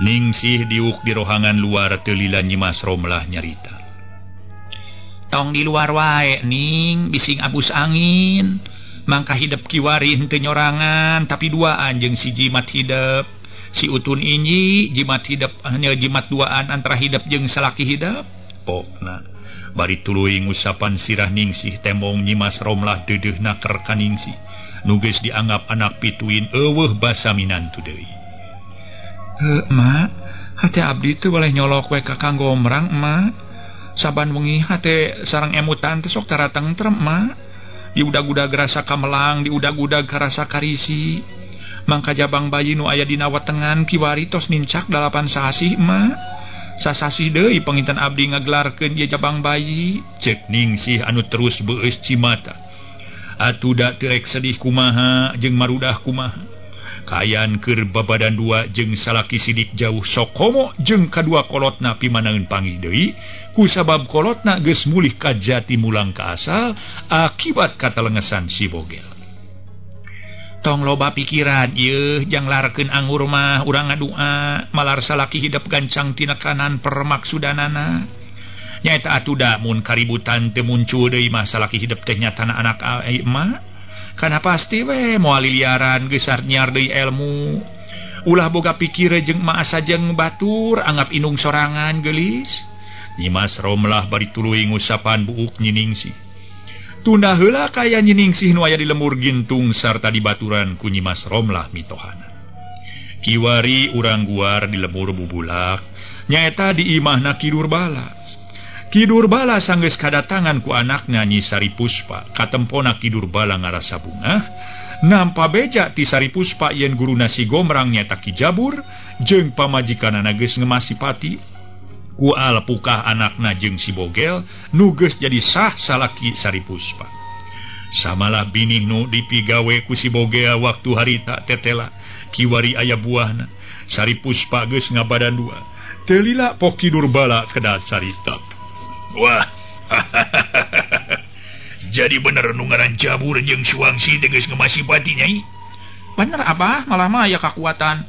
Ningsih diuk di rohangan luar teu lila Nyi Mas Romlah nyarita. Tong di luar wae ning bising abus angin, mangka hidep kiwari henteu nyorangan tapi duaan jeung si jimat hidep. Si Utun inji jimat hidep hanya jimat duaan antara hidep jeung salaki hidep. Pokna bari tuluy ngusapan sirah Ningsih tembong Nyi Mas Romlah deudeuhna keur ka Ningsih nu geus dianggap anak pituin eueuh basa minantu deui. Heuh mak, hate abdi teu boleh nyolok we ka Kang Gombrang mak. Saban wengi hate sareng emutan teh sok tara tentrem mak. Diudag-udag rasa kamelang, diudag-udag karasa karisi. Mangka jabang bayi nu aya dina wetengan kiwari tos nincak 8 sasih mak. Sasasih deui panginten abdi ngagelarkeun ieu jabang bayi. Ceuk Ningsih anu terus beueus cimata. Atuh da teu rek sedih kumaha jeung marudah kumaha. Kayan keur babadan dua jeung salaki sidik jauh sokomo jeung kadua kolotna pimanaeun panggih deui ku sabab kolotna geus mulih ka jati mulang ka asal akibat katalengesan si Bogel. Tong loba pikiran ieu jang larkeun anggur mah urang ngadua malar salaki hidep gancang tina kanan permaksudanana. Nyaeta atuh da mun kaributan teu muncul deui mah salaki hidep teh nyatana anak emak. Kana pasti we moal liliaran geus nyiar deui ilmu. Ulah boga pikir jeung emak asa jeung batur anggap indung sorangan geulis. Nyi Mas Romlah bari tuluy ngusapan buuk Nyi Ningsih. Tunda heula kaya Nyi Ningsih nu aya di lemur gintung sarta dibaturan ku Nyi Mas Romlah mitohana. Kiwari urang guar di lemur bubulak nyaeta di imahna Ki Durbala. Ki Durbala sanggeus kadatangan ku anakna Nyi Sari Puspa. Katempona Ki Durbala ngarasa bungah, nampa beja ti Sari Puspa yen guruna si Gombrang nyaeta Ki Jabur jeung pamajikanana geus ngemasi pati. Ku alpukah anakna jeung si Bogel nu geus jadi sah salaki Sari Puspa. Samalah binih nu dipigawe ku si Bogel waktu harita tetela kiwari aya buahna. Sari Puspa geus ngabadan dua. Teu lila pok Ki Durbala kedal carita. Wah, jadi bener nu ngaran Jabur jeung Suwangsi teh geus ngemasi pati nyai. Bener abah, malah mah aya kakuatan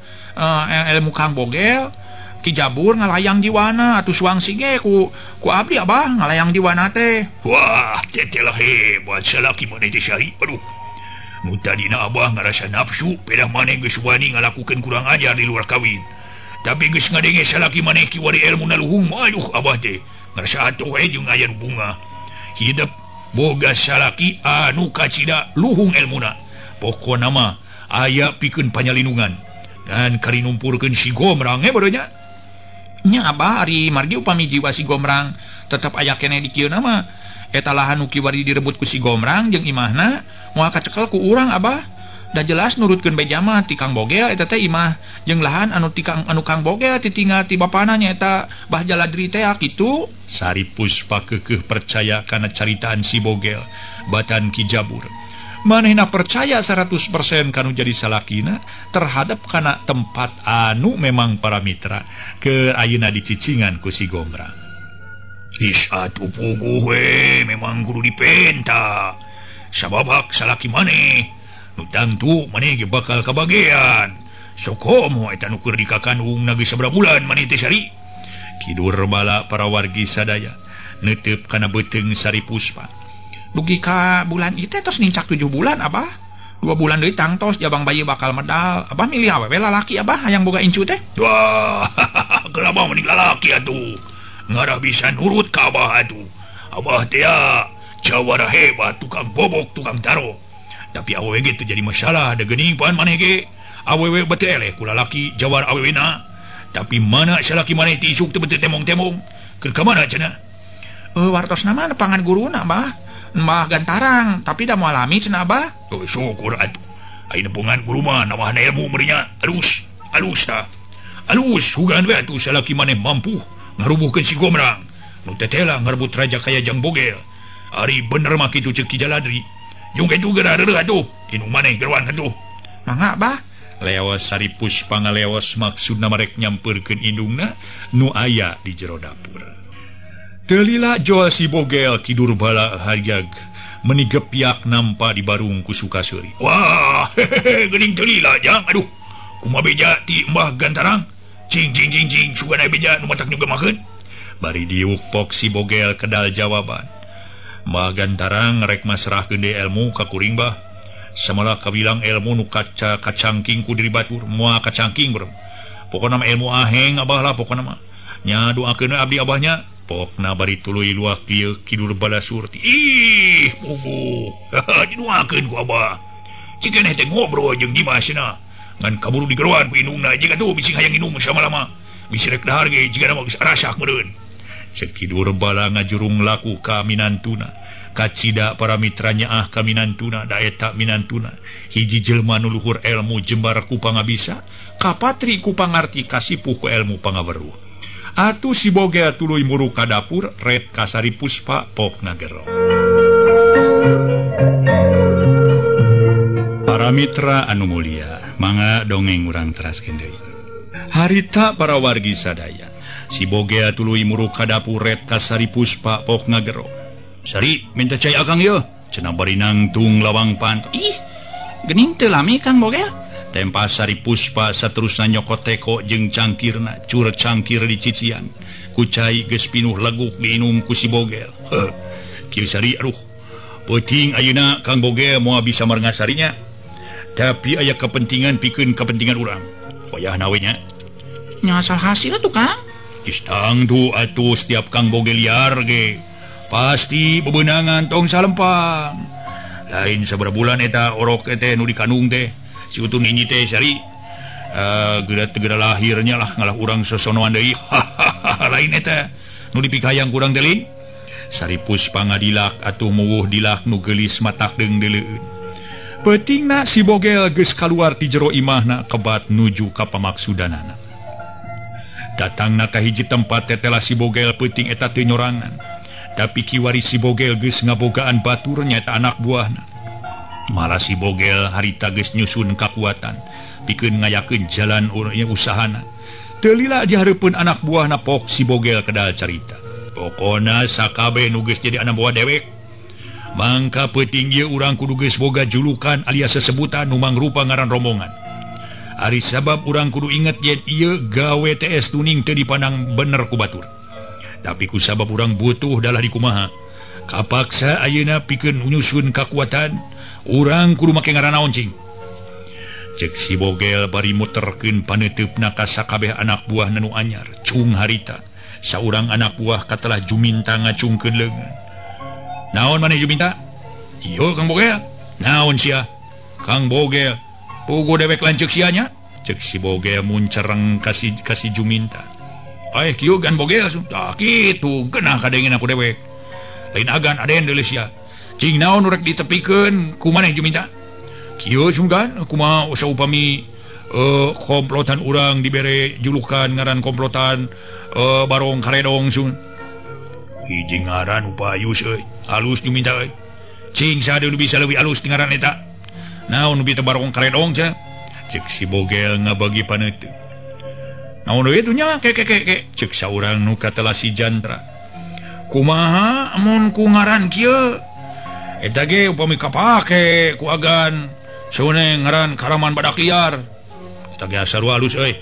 ilmu Kang Bogel. Ki Jabur ngalayang jiwana atuh Suwangsi ge ku abdi abah ngalayang jiwana teh. Wah, tetelah hebat salaki maneh teh Syari. Aduh. Nu tadina abah ngarasa nafsu pedah maneh geus wani ngalakukeun kurang ajar di luar kawin. Tapi geus ngadenge salaki maneh kiwari ilmu na luhung, aduh abah teh ngarasa atuh we jeung aya nu bunga. Hidep boga salaki anu kacida luhung elmuna. Pokona mah aya pikeun panyalindungan dan kari numpurkeun si Gombrang barunya. Nya abah ari margi upami jiwa si Gombrang tetep aya keneh di kieu mah eta lahan nu kiwari direbut ku si Gombrang jeung imahna moal kacekel ku urang abah. Da jelas nurutkeun beja mah ti Kang Bogel eta teh imah jeung lahan anu ti Kang anu Kang Bogel titinggal ti bapana nyaeta Bah Jaladri teh kitu. Sari Puspa keukeuh percaya kana caritaan si Bogel batan Ki Jabur. Manehna percaya 100% kanu jadi salakina terhadap kana tempat anu memang para mitra ke ayeuna dicicingan ku si Gombrang. Is atuh puguh we memang kudu dipenta. Sabab hak salaki maneh nu tangtu maneh ge bakal kabagean. Sokomo eta nu keur dikakandung geus sabaraha bulan maneh teh Sari. Kidur bala para wargi sadaya neuteup kana beuteung Sari Puspa. Dugi ka bulan ieu teh tos nincak 7 bulan abah. 2 bulan deui tangtos jabang bayi bakal medal. Abah milih awewe lalaki abah hayang boga incu teh. Wah, kenapa mending lalaki atuh? Ngarah bisa nurut ka abah atuh. Abah teh jawara hebat, tukang bobok, tukang taro. Tapi awewe ge teu jadi masalah, da geuning pan maneh ge. Awewe beuteung eleh ku lalaki jawara awewena. Tapi mana salaki maneh ti isuk teu beuteung temong-temong. Keur ka mana cenah? Wartosna mah nepangan guruna abah. Mbah Gantarang, tapi da moal lami cenah abah. Oh, syukur atuh. Ai nepungan guru mah namahna ilmu meureunnya. Alus, alus tah. Alus hugan we atuh salaki maneh mampu ngarubuhkeun si Gombrang. Nu tetela ngarebut raja kaya jang Bogel. Ari bener mah kitu ceuk Ki Jaladri. Jeung kitu geura reureuh atuh. Indung maneh geruan atuh. Mangga abah. Leos Sari Puspa ngaleos maksudna marek nyampeurkeun indungna nu aya di jero dapur. Teu lila jual si Bogel kidur bala hariag meni gepiak nampa di barung ku Sukaseri. Wah, hehehe, geuning teu lila jang. Aduh, kumaha beja ti Mbah Gantarang? Cing cing cing cing, sugan aya beja nu matak nyugemakeun. Bari diuk pok si Bogel kedal jawaban. Mbah Gantarang rek masrahkeun deui ilmu ka kuring bah. Samalah kawilang ilmu nu kaca kacangking ku diri batur, moal kacangking beureum. Pokona mah ilmu aheng abah lah pokona mah. Nya doakeun we abdi abahnya. Pokna bari tuluy luak kieu kidur bala surti. Ih, puguh. Diduakeun ku abah. Cikeneh teh ngobrol jeung Dimas cenah. Ngan kaburu digeroan ku indungna jeung atuh bisi hayang inum samalama. Bisi rek dahar ge jigana mah geus arasak meureun. Ceuk kidur bala ngajurung laku ka minantuna. Kacida para mitranya ah ka minantuna da eta minantuna. Hiji jelema nu luhur ilmu jembar ku pangabisa, kapatri ku pangarti kasipuh ku ilmu pangaweruh. Atuh si Bogel tuluy muruk ka dapur ret ka Sari Puspa pok ngagero. Para mitra anu mulia, mangga dongeng urang teraskeun deui. Harita para wargi sadaya, si Bogel tuluy muruk ka dapur ret ka Sari Puspa pok ngagero. Sari, minta cai akang yeuh, cenah bari nangtung lawang panto. Ih, geuning teu lami Kang Bogel. Tempa Sari Puspa saterusna nyokot teko jeung cangkirna, cur cangkir di cician. Ku cai geus pinuh leguk diinum ku si Bogel. Heuh. Kieu Sari, aduh. Peuting ayeuna Kang Bogel moal bisa marengasarinya. Tapi aya kepentingan pikeun kepentingan urang. Wayahna we nya. Nya asal hasil atuh Kang. Geus tangtu atuh setiap Kang Bogel liar ge. Pasti bebenangan tong salempang. Lain sabaraha bulan eta orok teh nu dikandung teh. Si utun ini teh Sari geura lahirnya lah ngalah urang sosonoan deui. Lain eta nu dipikayang kurang teh lin. Sari Puspa ngadilak atuh muwuh dilak nu geulis matak deung deuleueun. Peutingna si Bogel geus kaluar ti jero imahna kebat nuju ka pamaksudanana. Datangna ka hiji tempat tetela si Bogel peuting eta teu nyorangan. Tapi kiwari si Bogel geus ngabogaan batur nyaeta anak buahna. Malah si Bogel harita geus nyusun kakuatan pikeun ngayakeun jalan usahana. Teu lila di hareupeun anak buahna pok si Bogel kedal carita. Pokona sakabeh nu geus jadi anak buah dewek. Mangka peuting ieu urang kudu geus boga julukan alias sesebutan nu mangrupa ngaran rombongan. Ari sabab urang kudu inget yen ieu gawe TS tuning teu dipandang bener ku batur. Tapi ku sabab urang butuh dalah dikumaha. Kapaksa ayeuna pikeun nyusun kakuatan urang kudu make ngaran naon cing. Cek si Bogel bari muterkeun paneuteup-na ka sakabeh anak buah nu anyar. Cung harita saurang anak buah katelah juminta ngacungkeun leungeun. Naon maneh juminta? Ieu Kang Bogel. Naon sia? Kang Bogel. Puguh dewek lanceuk sia nya. Cek si Bogel muncereng kasih juminta. Aeh kieu Gan Bogel tah kitu geunah kadengin aku dewek. Lain agan aden deuleu sia. Cing naon rek ditepikeun ku maneh juminta? Kieu sunggan kumaha saupami komplotan urang dibere julukan ngaran komplotan Barong Karedong sun. Hiji ngaran upayus euy, alus juminta euy. Cing saha nu bisa leuwih alus ti ngaran eta? Naon nu teh Barong Karedong cenah? Cek si Bogel ngabagi paneuteuk. Naon deui nya ke ke ke cek saurang nu katelah si Jantra. Kumaha mun ku ngaran kieu? Eta ge upami kapake ku agan sune ngaran Karaman Badak Liar. Eta ge sarua alus euy.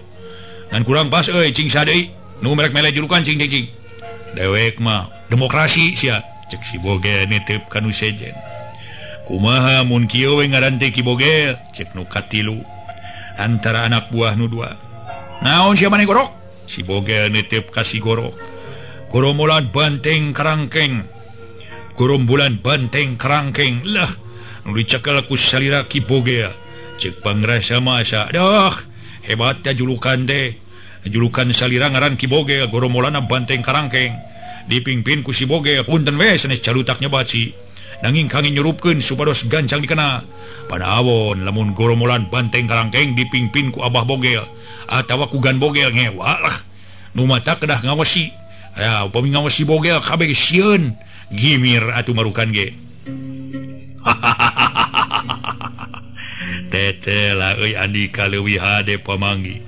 Ngan kurang pas euy cing saha deui nu merek mele julukan cing cing cing. Dewek mah demokrasi sia cek si Bogel nitip ka nu sejen. Kumaha mun kieu we ngaran teh Ki Bogel cek nu katilu antara anak buah nu dua. Naon sia maneh gorok? Si Bogel nitip ka si Gorok. Goromolan banteng karangkeng. Gorombolan banteng karangkeng. Lah nu dicekel ku salira Ki Bogel. Cek pangrasa mah asa dah hebat teh julukan teh. Julukan salira ngaran Ki Bogel, goromolana banteng karangkeng. Dipingpin ku si Bogel, punten we sanes carutak nyebaci. Nanging kangge nyurupkeun supados gancang dikenal. Pada awon lamun goromolan banteng karangkeng dipingpin ku Abah Bogel atawa ku Gan Bogel ngewa lah. Nu mata kedah ngawasi. Ya, upami ngawasi Bogel kabeh sieun gimir atuh marukan ge. Tete lah euy Andika leuwih hade pamanggi.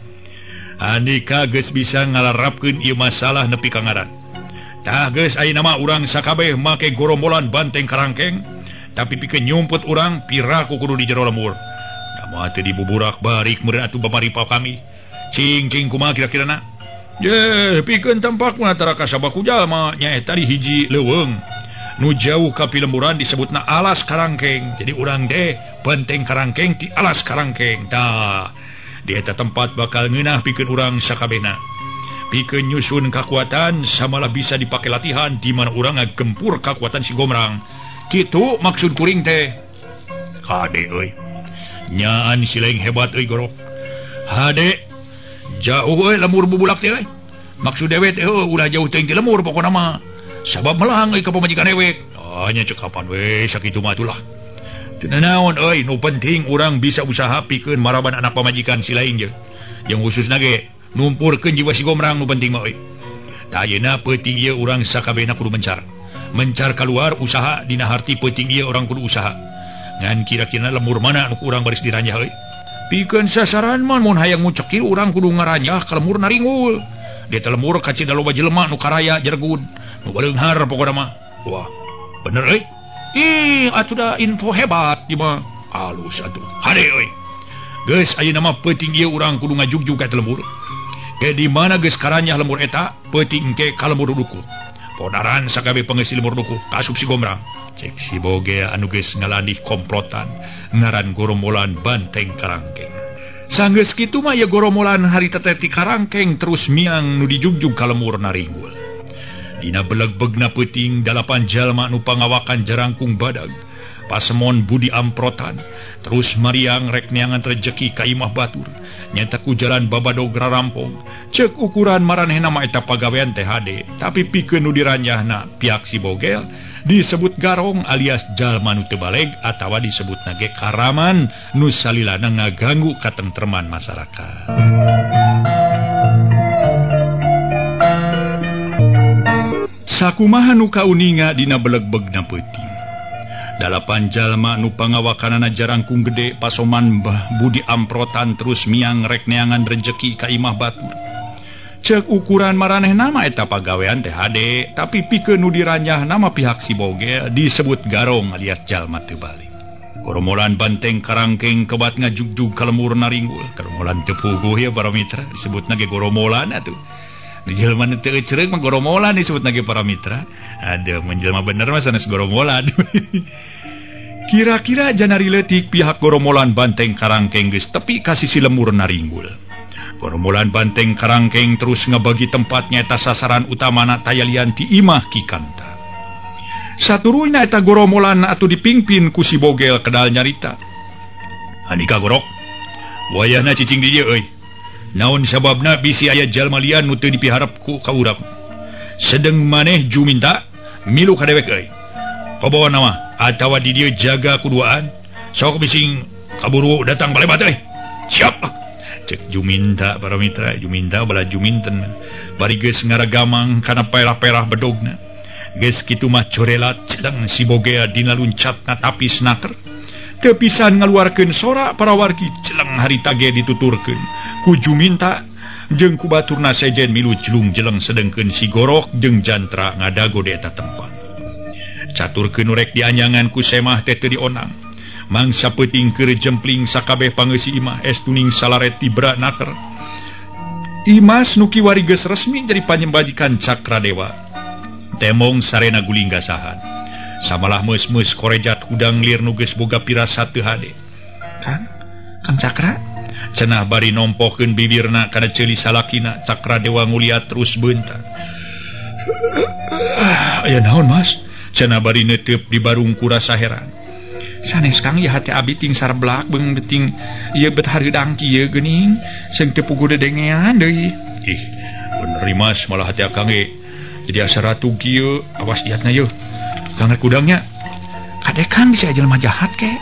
Andika geus bisa ngalarapkeun ieu masalah nepi ka ngaran. Tah geus ayeuna mah urang sakabeh make gorombolan banteng karangkeng, tapi pikeun nyumput urang piraku kudu di jero lemur. Da mah teu dibuburak barik meureun atuh bapari kami. Cing cing kumaha kira-kirana? Ye, pikeun tempak mah tara kasabaku jalma nyaeta di hiji leuweung. Nu jauh ka pilemburan disebutna alas karangkeng. Jadi urang teh banteng karangkeng ti alas karangkeng. Tah, di eta tempat bakal ngeunah pikeun urang sakabehna. Pikeun nyusun kakuatan samalah bisa dipake latihan di mana urang ngagempur kakuatan si Gomrang. Kitu maksud kuring teh. Hade euy. Nyaan si lain hebat euy gorok. Hade jauh euy lemur bubulak teh euy. Maksud dewe teh ulah jauh teuing ti lemur pokona mah. Sabab melang euy ka pamajikan dewek. Ah nya cek kapan we sakitu mah atuh lah. Teu naon euy, nu penting urang bisa usaha pikeun maraban anak pamajikan si lain je. Jeung khususna ge numpurkeun jiwa si Gomrang nu penting mah euy. Tah ayeuna peuting ieu urang sakabehna kudu mencar. Mencar keluar usaha dina harti peuting ieu urang kudu usaha. Ngan kira-kira lemur mana nu urang baris diranjah euy. Pikeun sasaran mah mun hayang ngucekil urang kudu ngaranjah ka lemur naringul. Di eta lemur kacida loba jelema nu karaya jergud, nu baleunghar pokona mah. Wah, bener euy. Ih, atuh da info hebat ieu mah. Alus atuh. Hade euy. Geus ayeuna mah peuting ieu urang kudu ngajugjug ka eta lemur. Ke di mana geus karanyah lemur eta, peuting ke ka lemur duku. Podaran sakabeh pengeusi lemur duku, kasup si Gomrang. Cek si Bogel anu geus ngalandih komplotan ngaran gorombolan banteng karangkeng. Sanggeus kitu mah ye goromolan harita teh ti karangkeng terus miang nu dijugjug ka lemur naringgul. Dina beleg-begna peuting dalapan jalma nu pangawakan jarangkung badag. Pasemon budi amprotan terus mariang rek neangan rejeki ka imah batur. Nyata ku jalan babadog rarampong. Cek ukuran maranehna mah eta pagawean teh hade, tapi pikeun nu diranyahna pihak si Bogel disebut garong alias jalma nu teu baleg atawa disebutna ge karaman nu salilana ngaganggu katentreman masyarakat. Sakumaha nu kauninga dina belegbegna peuting. Dalapan jalma nu pangawakanana jarangkung gede pasoman Mbah Budi amprotan terus miang rek neangan rejeki ka imah batur. Cek ukuran maraneh nama eta pagawean teh hade, tapi pikeun nu diranyah nama pihak si Bogel disebut garong alias jalma teu balik. Goromolan banteng karangkeng kebat ngajugjug ka lemur naringgul. Goromolan teu puguh ya para mitra, disebutna ge goromolan atuh. Di jelema nu teu ecereuk mah goromolan disebutna ge para mitra. Aduh, mun jelema bener mah sanes goromolan. Kira-kira janari leutik pihak goromolan banteng karangkeng geus tepi ka sisi lemur naringgul. Goromolan banteng karangkeng terus ngabagi tempatnya eta sasaran utamana tayalian ti imah Ki Kanta. Saturuyna eta goromolan atuh dipingpin ku si Bogel kedal nyarita. Andika gorok, wayahna cicing di dieu euy. Naon sababna bisi aya jalma lian nu teu dipiharep ku ka urang. Sedeng maneh juminta milu ka dewek euy. Kobawa nama atawa di dieu jaga kuduaan. Sok bising Kaburu datang balebat euy. Siap. Cek Juminta para mitra, Juminta bala Juminten. Bari geus ngaragamang kana perah-perah bedogna. Geus kitu mah corelat celeng si Bogea dina luncatna tapis naker. Teu pisan ngaluarkeun sora para wargi celeng harita ge dituturkeun. Ku Juminta jeung ku baturna sejen milu jelung-jeleng sedengkeun si Gorok jeung Jantra ngadago di eta tempat. Caturkeun rek dianyangan ku semah teh teu dionang. Mangsa peuting keur jempling sakabeh pangeusi imah estuning salaret tibra naker. Imas nu kiwari geus resmi jadi panyembajikan Cakradewa. Temong sarena guling gasahan. Samalah meus-meus korejat hudang lir nu geus boga pirasat teu hade. Kang, Kang Cakra cenah bari nompokeun bibirna kana ceuli salakina. Cakradewa nguliat terus beunta. Aya naon Mas? Cenah bari neuteup di barung ku rasa heran. Sanes Kang ieu hate abi ting sarblak beung beting ieu bet hareudang kieu geuning seung teu puguh dedengean deui. Ih, bener Mas, malah hate akang ge jadi asa ratu kieu. Awas diatna yeuh. Kang rek kudangnya. Kade Kang bisa jelema jahat ke.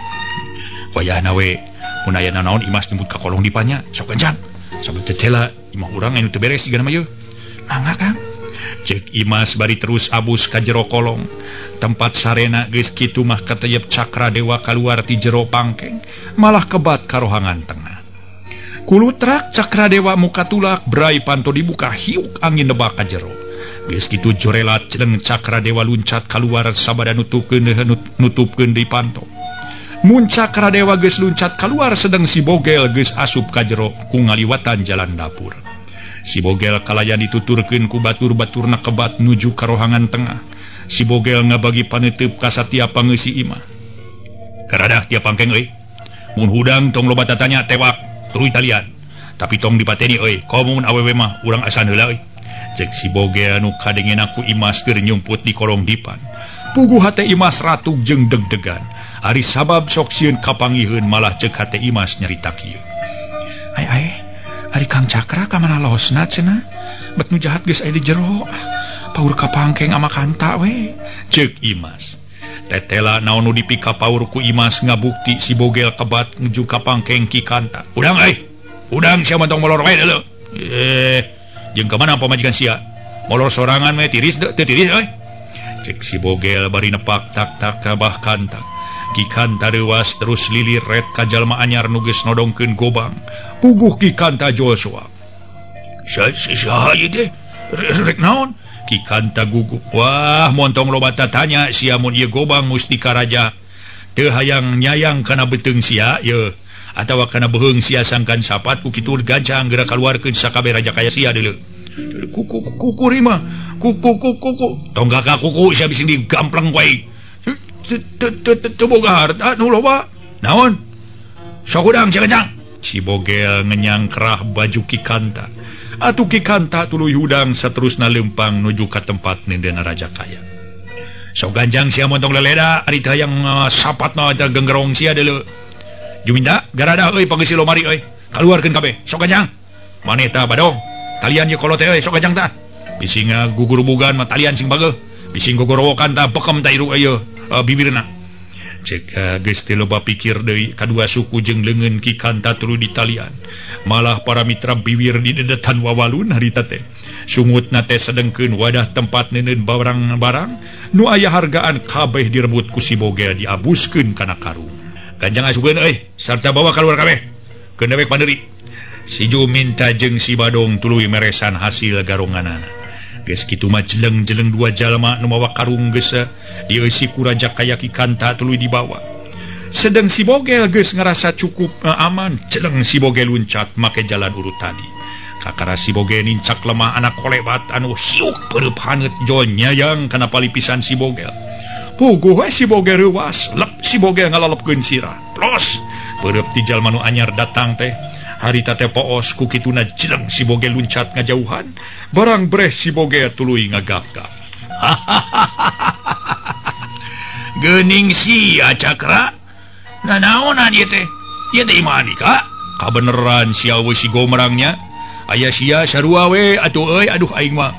Wayahna we mun aya nanaon Imas nyebut ka kolong dipanya. Sok ganjang. Sabab tetela imah urang anu teu beres sigana mah yeuh. Mangga Kang. Cek Imas bari terus abus ka jero kolong. Tempat sarena geus kitu mah kateyep Cakradewa kaluar ti jero pangkeng, malah kebat ka rohangan tengah. Kulutrak Cakradewa muka tulak brai panto dibuka hiuk angin nebak ka jero. Geus kitu jorelat jeleng Cakradewa luncat kaluar sabada nutupkeun deui panto. Mun Cakradewa geus luncat kaluar sedeng si Bogel geus asup ka jero ku ngaliwatan jalan dapur. Si Bogel kalayan dituturkeun ku batur-baturna kebat nuju ka rohangan tengah. Si Bogel ngabagi paneuteub ka satiap pangeusi imah. Karadah tiap pangkeng euy. Mun hudang tong loba tatanya tewak tuluy talian. Tapi tong dipateni euy, komo mun awewe mah urang asan heula euy. Cek si Bogel nu kadengena ku Imas keur nyumput di kolong dipan. Puguh hate Imas ratug jeung deg-degan. Ari sabab sok sieun kapangiheun malah cek hate Imas nyarita kieu. Ai ai, ari Kang Cakra ka mana losna cenah? Bet nu jahat geus aya di jero. Paur ka pangkeng ama kanta we. Cek Imas. Tetela naon nu dipika paur ku Imas ngabukti si Bogel kebat nuju ka pangkeng Ki Kanta. Udang euy. Udang sia mah tong molor wae deuleu. Jeung ka mana pamajikan sia? Molor sorangan we tiris teu tiris euy. Cek si Bogel bari nepak tak-tak ka bah Kanta. Ki Kanta reuas terus lilir ret ka jalma anyar nu geus nodongkeun gobang. Puguh Ki Kanta Joshua. Saha ieu teh? Rek naon? Ki Kanta gugup. Wah, montong loba tatanya sia mun ieu gobang mustika raja. Teu hayang nyayang kana beuteung sia yeuh atawa kana beuheung sia sangkan sapat ku kitu gancang geura kaluarkeun sakabeh raja kaya sia deuleu. Kuku kuku rima kuku kuku kuku tong gagak kuku sia bisi digampleng wae. Teu boga harta nu loba. Naon? Sok hudang sia gancang. Si Bogel ngenyangkrah baju Ki Kanta. Atuh Ki Kanta tuluy hudang saterusna leumpang nuju ka tempat nindena raja kaya. Sok ganjang sia montong leleda ari teh hayang sapatna teh genggerong sia deuleu. Juminta garada euy pangeusi lomari euy. Kaluarkeun kabeh. Sok ganjang. Maneh tah badong. Talian ye kolot euy sok ganjang tah. Bisi ngagugurubugan mah talian sing bageuh. Bisi gogorowokan tah bekem tah iru ieu bibirna. Cek geus teu loba pikir deui kadua suku jeung leungeun Ki Kanta tuluy ditalian. Malah para mitra bibir didedetan wawalun harita teh. Sungutna teh sedengkeun wadah tempat neuneun barang-barang nu aya hargaan kabeh direbut ku si Bogel diabuskeun kana karung. Ganjang asukeun euy sarta bawa kaluar kabeh. Keun dewek pandeuri. Si Juminta jeung si Badong tuluy meresan hasil garonganana. Geus kitu mah jeleng-jeleng dua jalma nu mawa karung geus dieusi ku raja kaya Ki Kanta tuluy dibawa. Sedeng si Bogel geus ngarasa cukup aman, jeleng si Bogel luncat make jalan urut tadi. Kakara si Bogel nincak lemah anak kolebat anu hiuk peureub haneut jol nyayang kana palipisan si Bogel. Puguh we si Bogel reuwas, lep si Bogel ngalalepkeun sirah. Plos, peureub ti jalma nu anyar datang teh. Harita teh poos ku kituna jeleng si Bogel luncat ngajauhan, barang breh si Bogel tuluy ngagap-gap. Geuning sia Cakra. Nanaonan ieu teh? Ieu teh imah Andika. Kabeneran sia we si gomrangnya. Aya sia sarua we atuh euy aduh aing mah.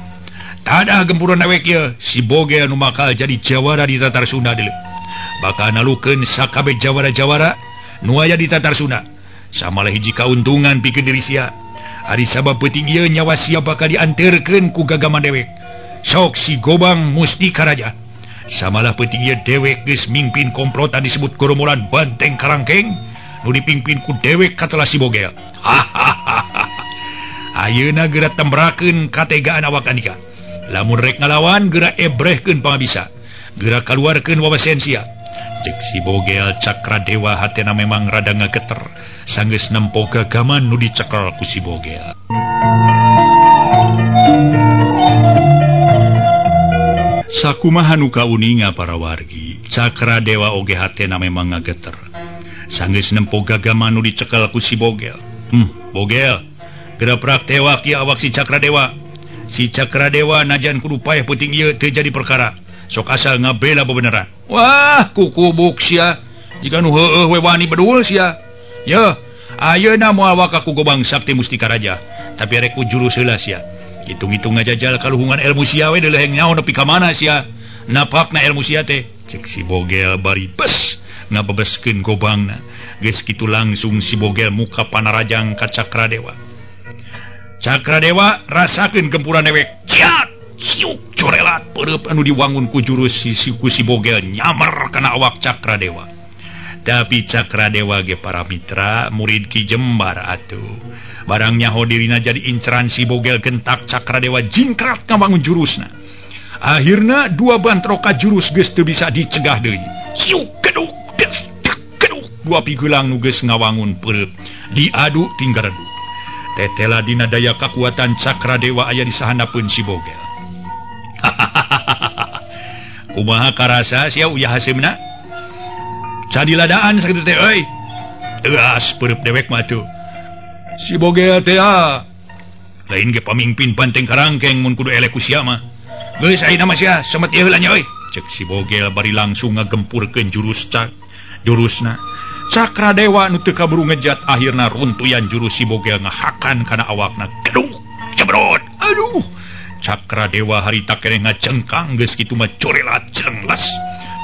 Tadah gempuran awek ieu si Bogel nu bakal jadi jawara di Tatar Sunda deuleu. Bakal nalukeun sakabeh jawara-jawara. Nu aya di Tatar Sunda. Samalah hiji kauntungan pikeun diri sia. Ari sabab peuting ieu nyawa sia bakal dianterkeun ku gagaman dewek. Sok si Gobang Mustika Raja. Samalah peuting ieu dewek geus mimpin komplotan disebut Goromolan Banteng Karangkeng nu dipimpin ku dewek katelah si Bogel. Hahaha. Ayeuna geura tembrakeun kategaan awak andika. Lamun rek ngalawan geura ebrehkeun pangabisa. Geura kaluarkeun wawasen sia. Cek si Bogel Cakra Dewa hatena memang rada ngageter. Sanggeus nempo gagaman nu dicekel ku si Bogel. Sakumaha nu kauninga para wargi, Cakra Dewa oge hatena memang ngageter. Sanggeus nempo gagaman nu dicekel ku si Bogel. Bogel, geura prak tewak ieu awak si Cakra Dewa. Si Cakra Dewa najan kudu paeh peuting ieu teu jadi perkara. Sok asal ngabela bebeneran. Wah, kukubuk sia. Jika nu heueuh we wani bedul sia. Yeuh, ayeuna moal waka ku Gobang Sakti Mustika Raja, tapi rek ku jurus heula sia. Hitung-hitung ngajajal kaluhungan ilmu sia we deuleuh nyaho nepi ka mana sia. Napakna ilmu sia teh. Cek si Bogel bari bes ngabebeskeun gobangna. Geus kitu langsung si Bogel muka panarajang ka Cakra Dewa. Cakra Dewa rasakeun gempuran dewek. Ciat! Ciuk corelat perep anu diwangun ku jurus ku si Bogel nyamar kana awak Cakra Dewa. Tapi Cakra Dewa ge para mitra murid Ki Jembar atuh. Barang nyaho dirina jadi inceran si Bogel gentak Cakra Dewa jingkrat ngawangun jurusna. Akhirna dua bantroka jurus geus teu bisa dicegah deui. Ciuk keduk des keduk dua pigelang nu geus ngawangun perep diadu tinggal redup. Tetela dina daya kakuatan Cakra Dewa aya di sahandapeun si Bogel. Kumaha karasa sia uyah hasimna? Cadiladaan sakitu teh euy. Teas peureub dewek mah tuh. Si Bogel teh lain ge pamimpin Banteng Karangkeng mun kudu eleh ku sia mah. Geus ayeuna mah sia semet ieu heula nya euy. Cek si Bogel bari langsung ngagempurkeun jurus jurusna. Cakra Dewa nu teu kaburu ngejat akhirna runtuyan jurus si Bogel ngahakan kana awakna. Gedung jebrot. Aduh. Cakra Dewa harita keneh ngacengkang geus kitu mah corelat cenglas.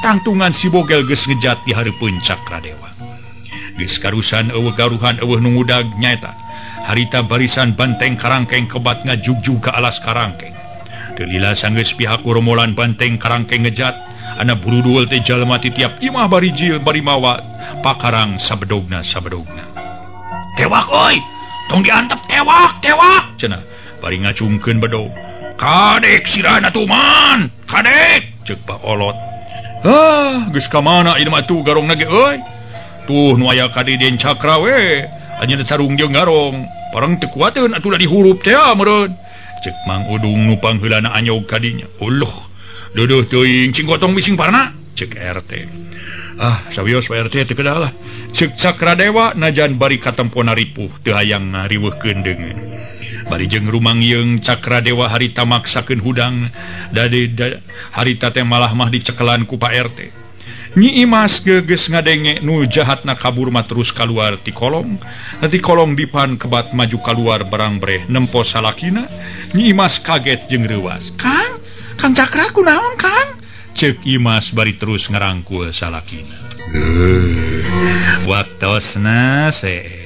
Tangtungan si Bogel geus ngejat di hareupeun Cakra Dewa. Geus karusan eueuh garuhan eueuh nu ngudag nyaeta. Harita barisan Banteng Karangkeng kebat ngajugjug ka alas Karangkeng. Teu lila sanggeus pihak romolan Banteng Karangkeng ngejat, ana burudul teh jalma ti tiap imah bari jil bari mawa pakarang sabedogna sabedogna. Tewak euy, tong diantep tewak tewak cenah bari ngacungkeun bedog. Kadek sirana tuman, kadek cek Pak Olot. Ah, geus ka mana ieu mah tuh garongna ge euy. Tuh nu aya ka di Den Cakra we, anjeunna tarung jeung garong. Parang teu kuateun atuh da dihurup teh meureun. Cek Mang Udung nu pangheulana anyog ka dinya. Uluh, deuduh teuing cing gotong bising parna, cek RT. Ah, sawios Pak RT teu kedah lah. Cek Cakra Dewa najan bari katempona ripuh teu hayang ngariweuhkeun deungeun. Bari jeung rumangyeung Cakra Dewa harita maksakeun hudang dadi harita teh malah mah dicekelan ku Pak RT. Nyi Imas geus ngadenge nu jahatna kabur mah terus kaluar ti kolong. Ti kolong dipan kebat maju kaluar barang breh nempo salakina. Nyi Imas kaget jeung reuwas. Kang, Kang Cakra kunaon Kang? Ceuk Imas bari terus ngarangkul salakina. Waktosna seep.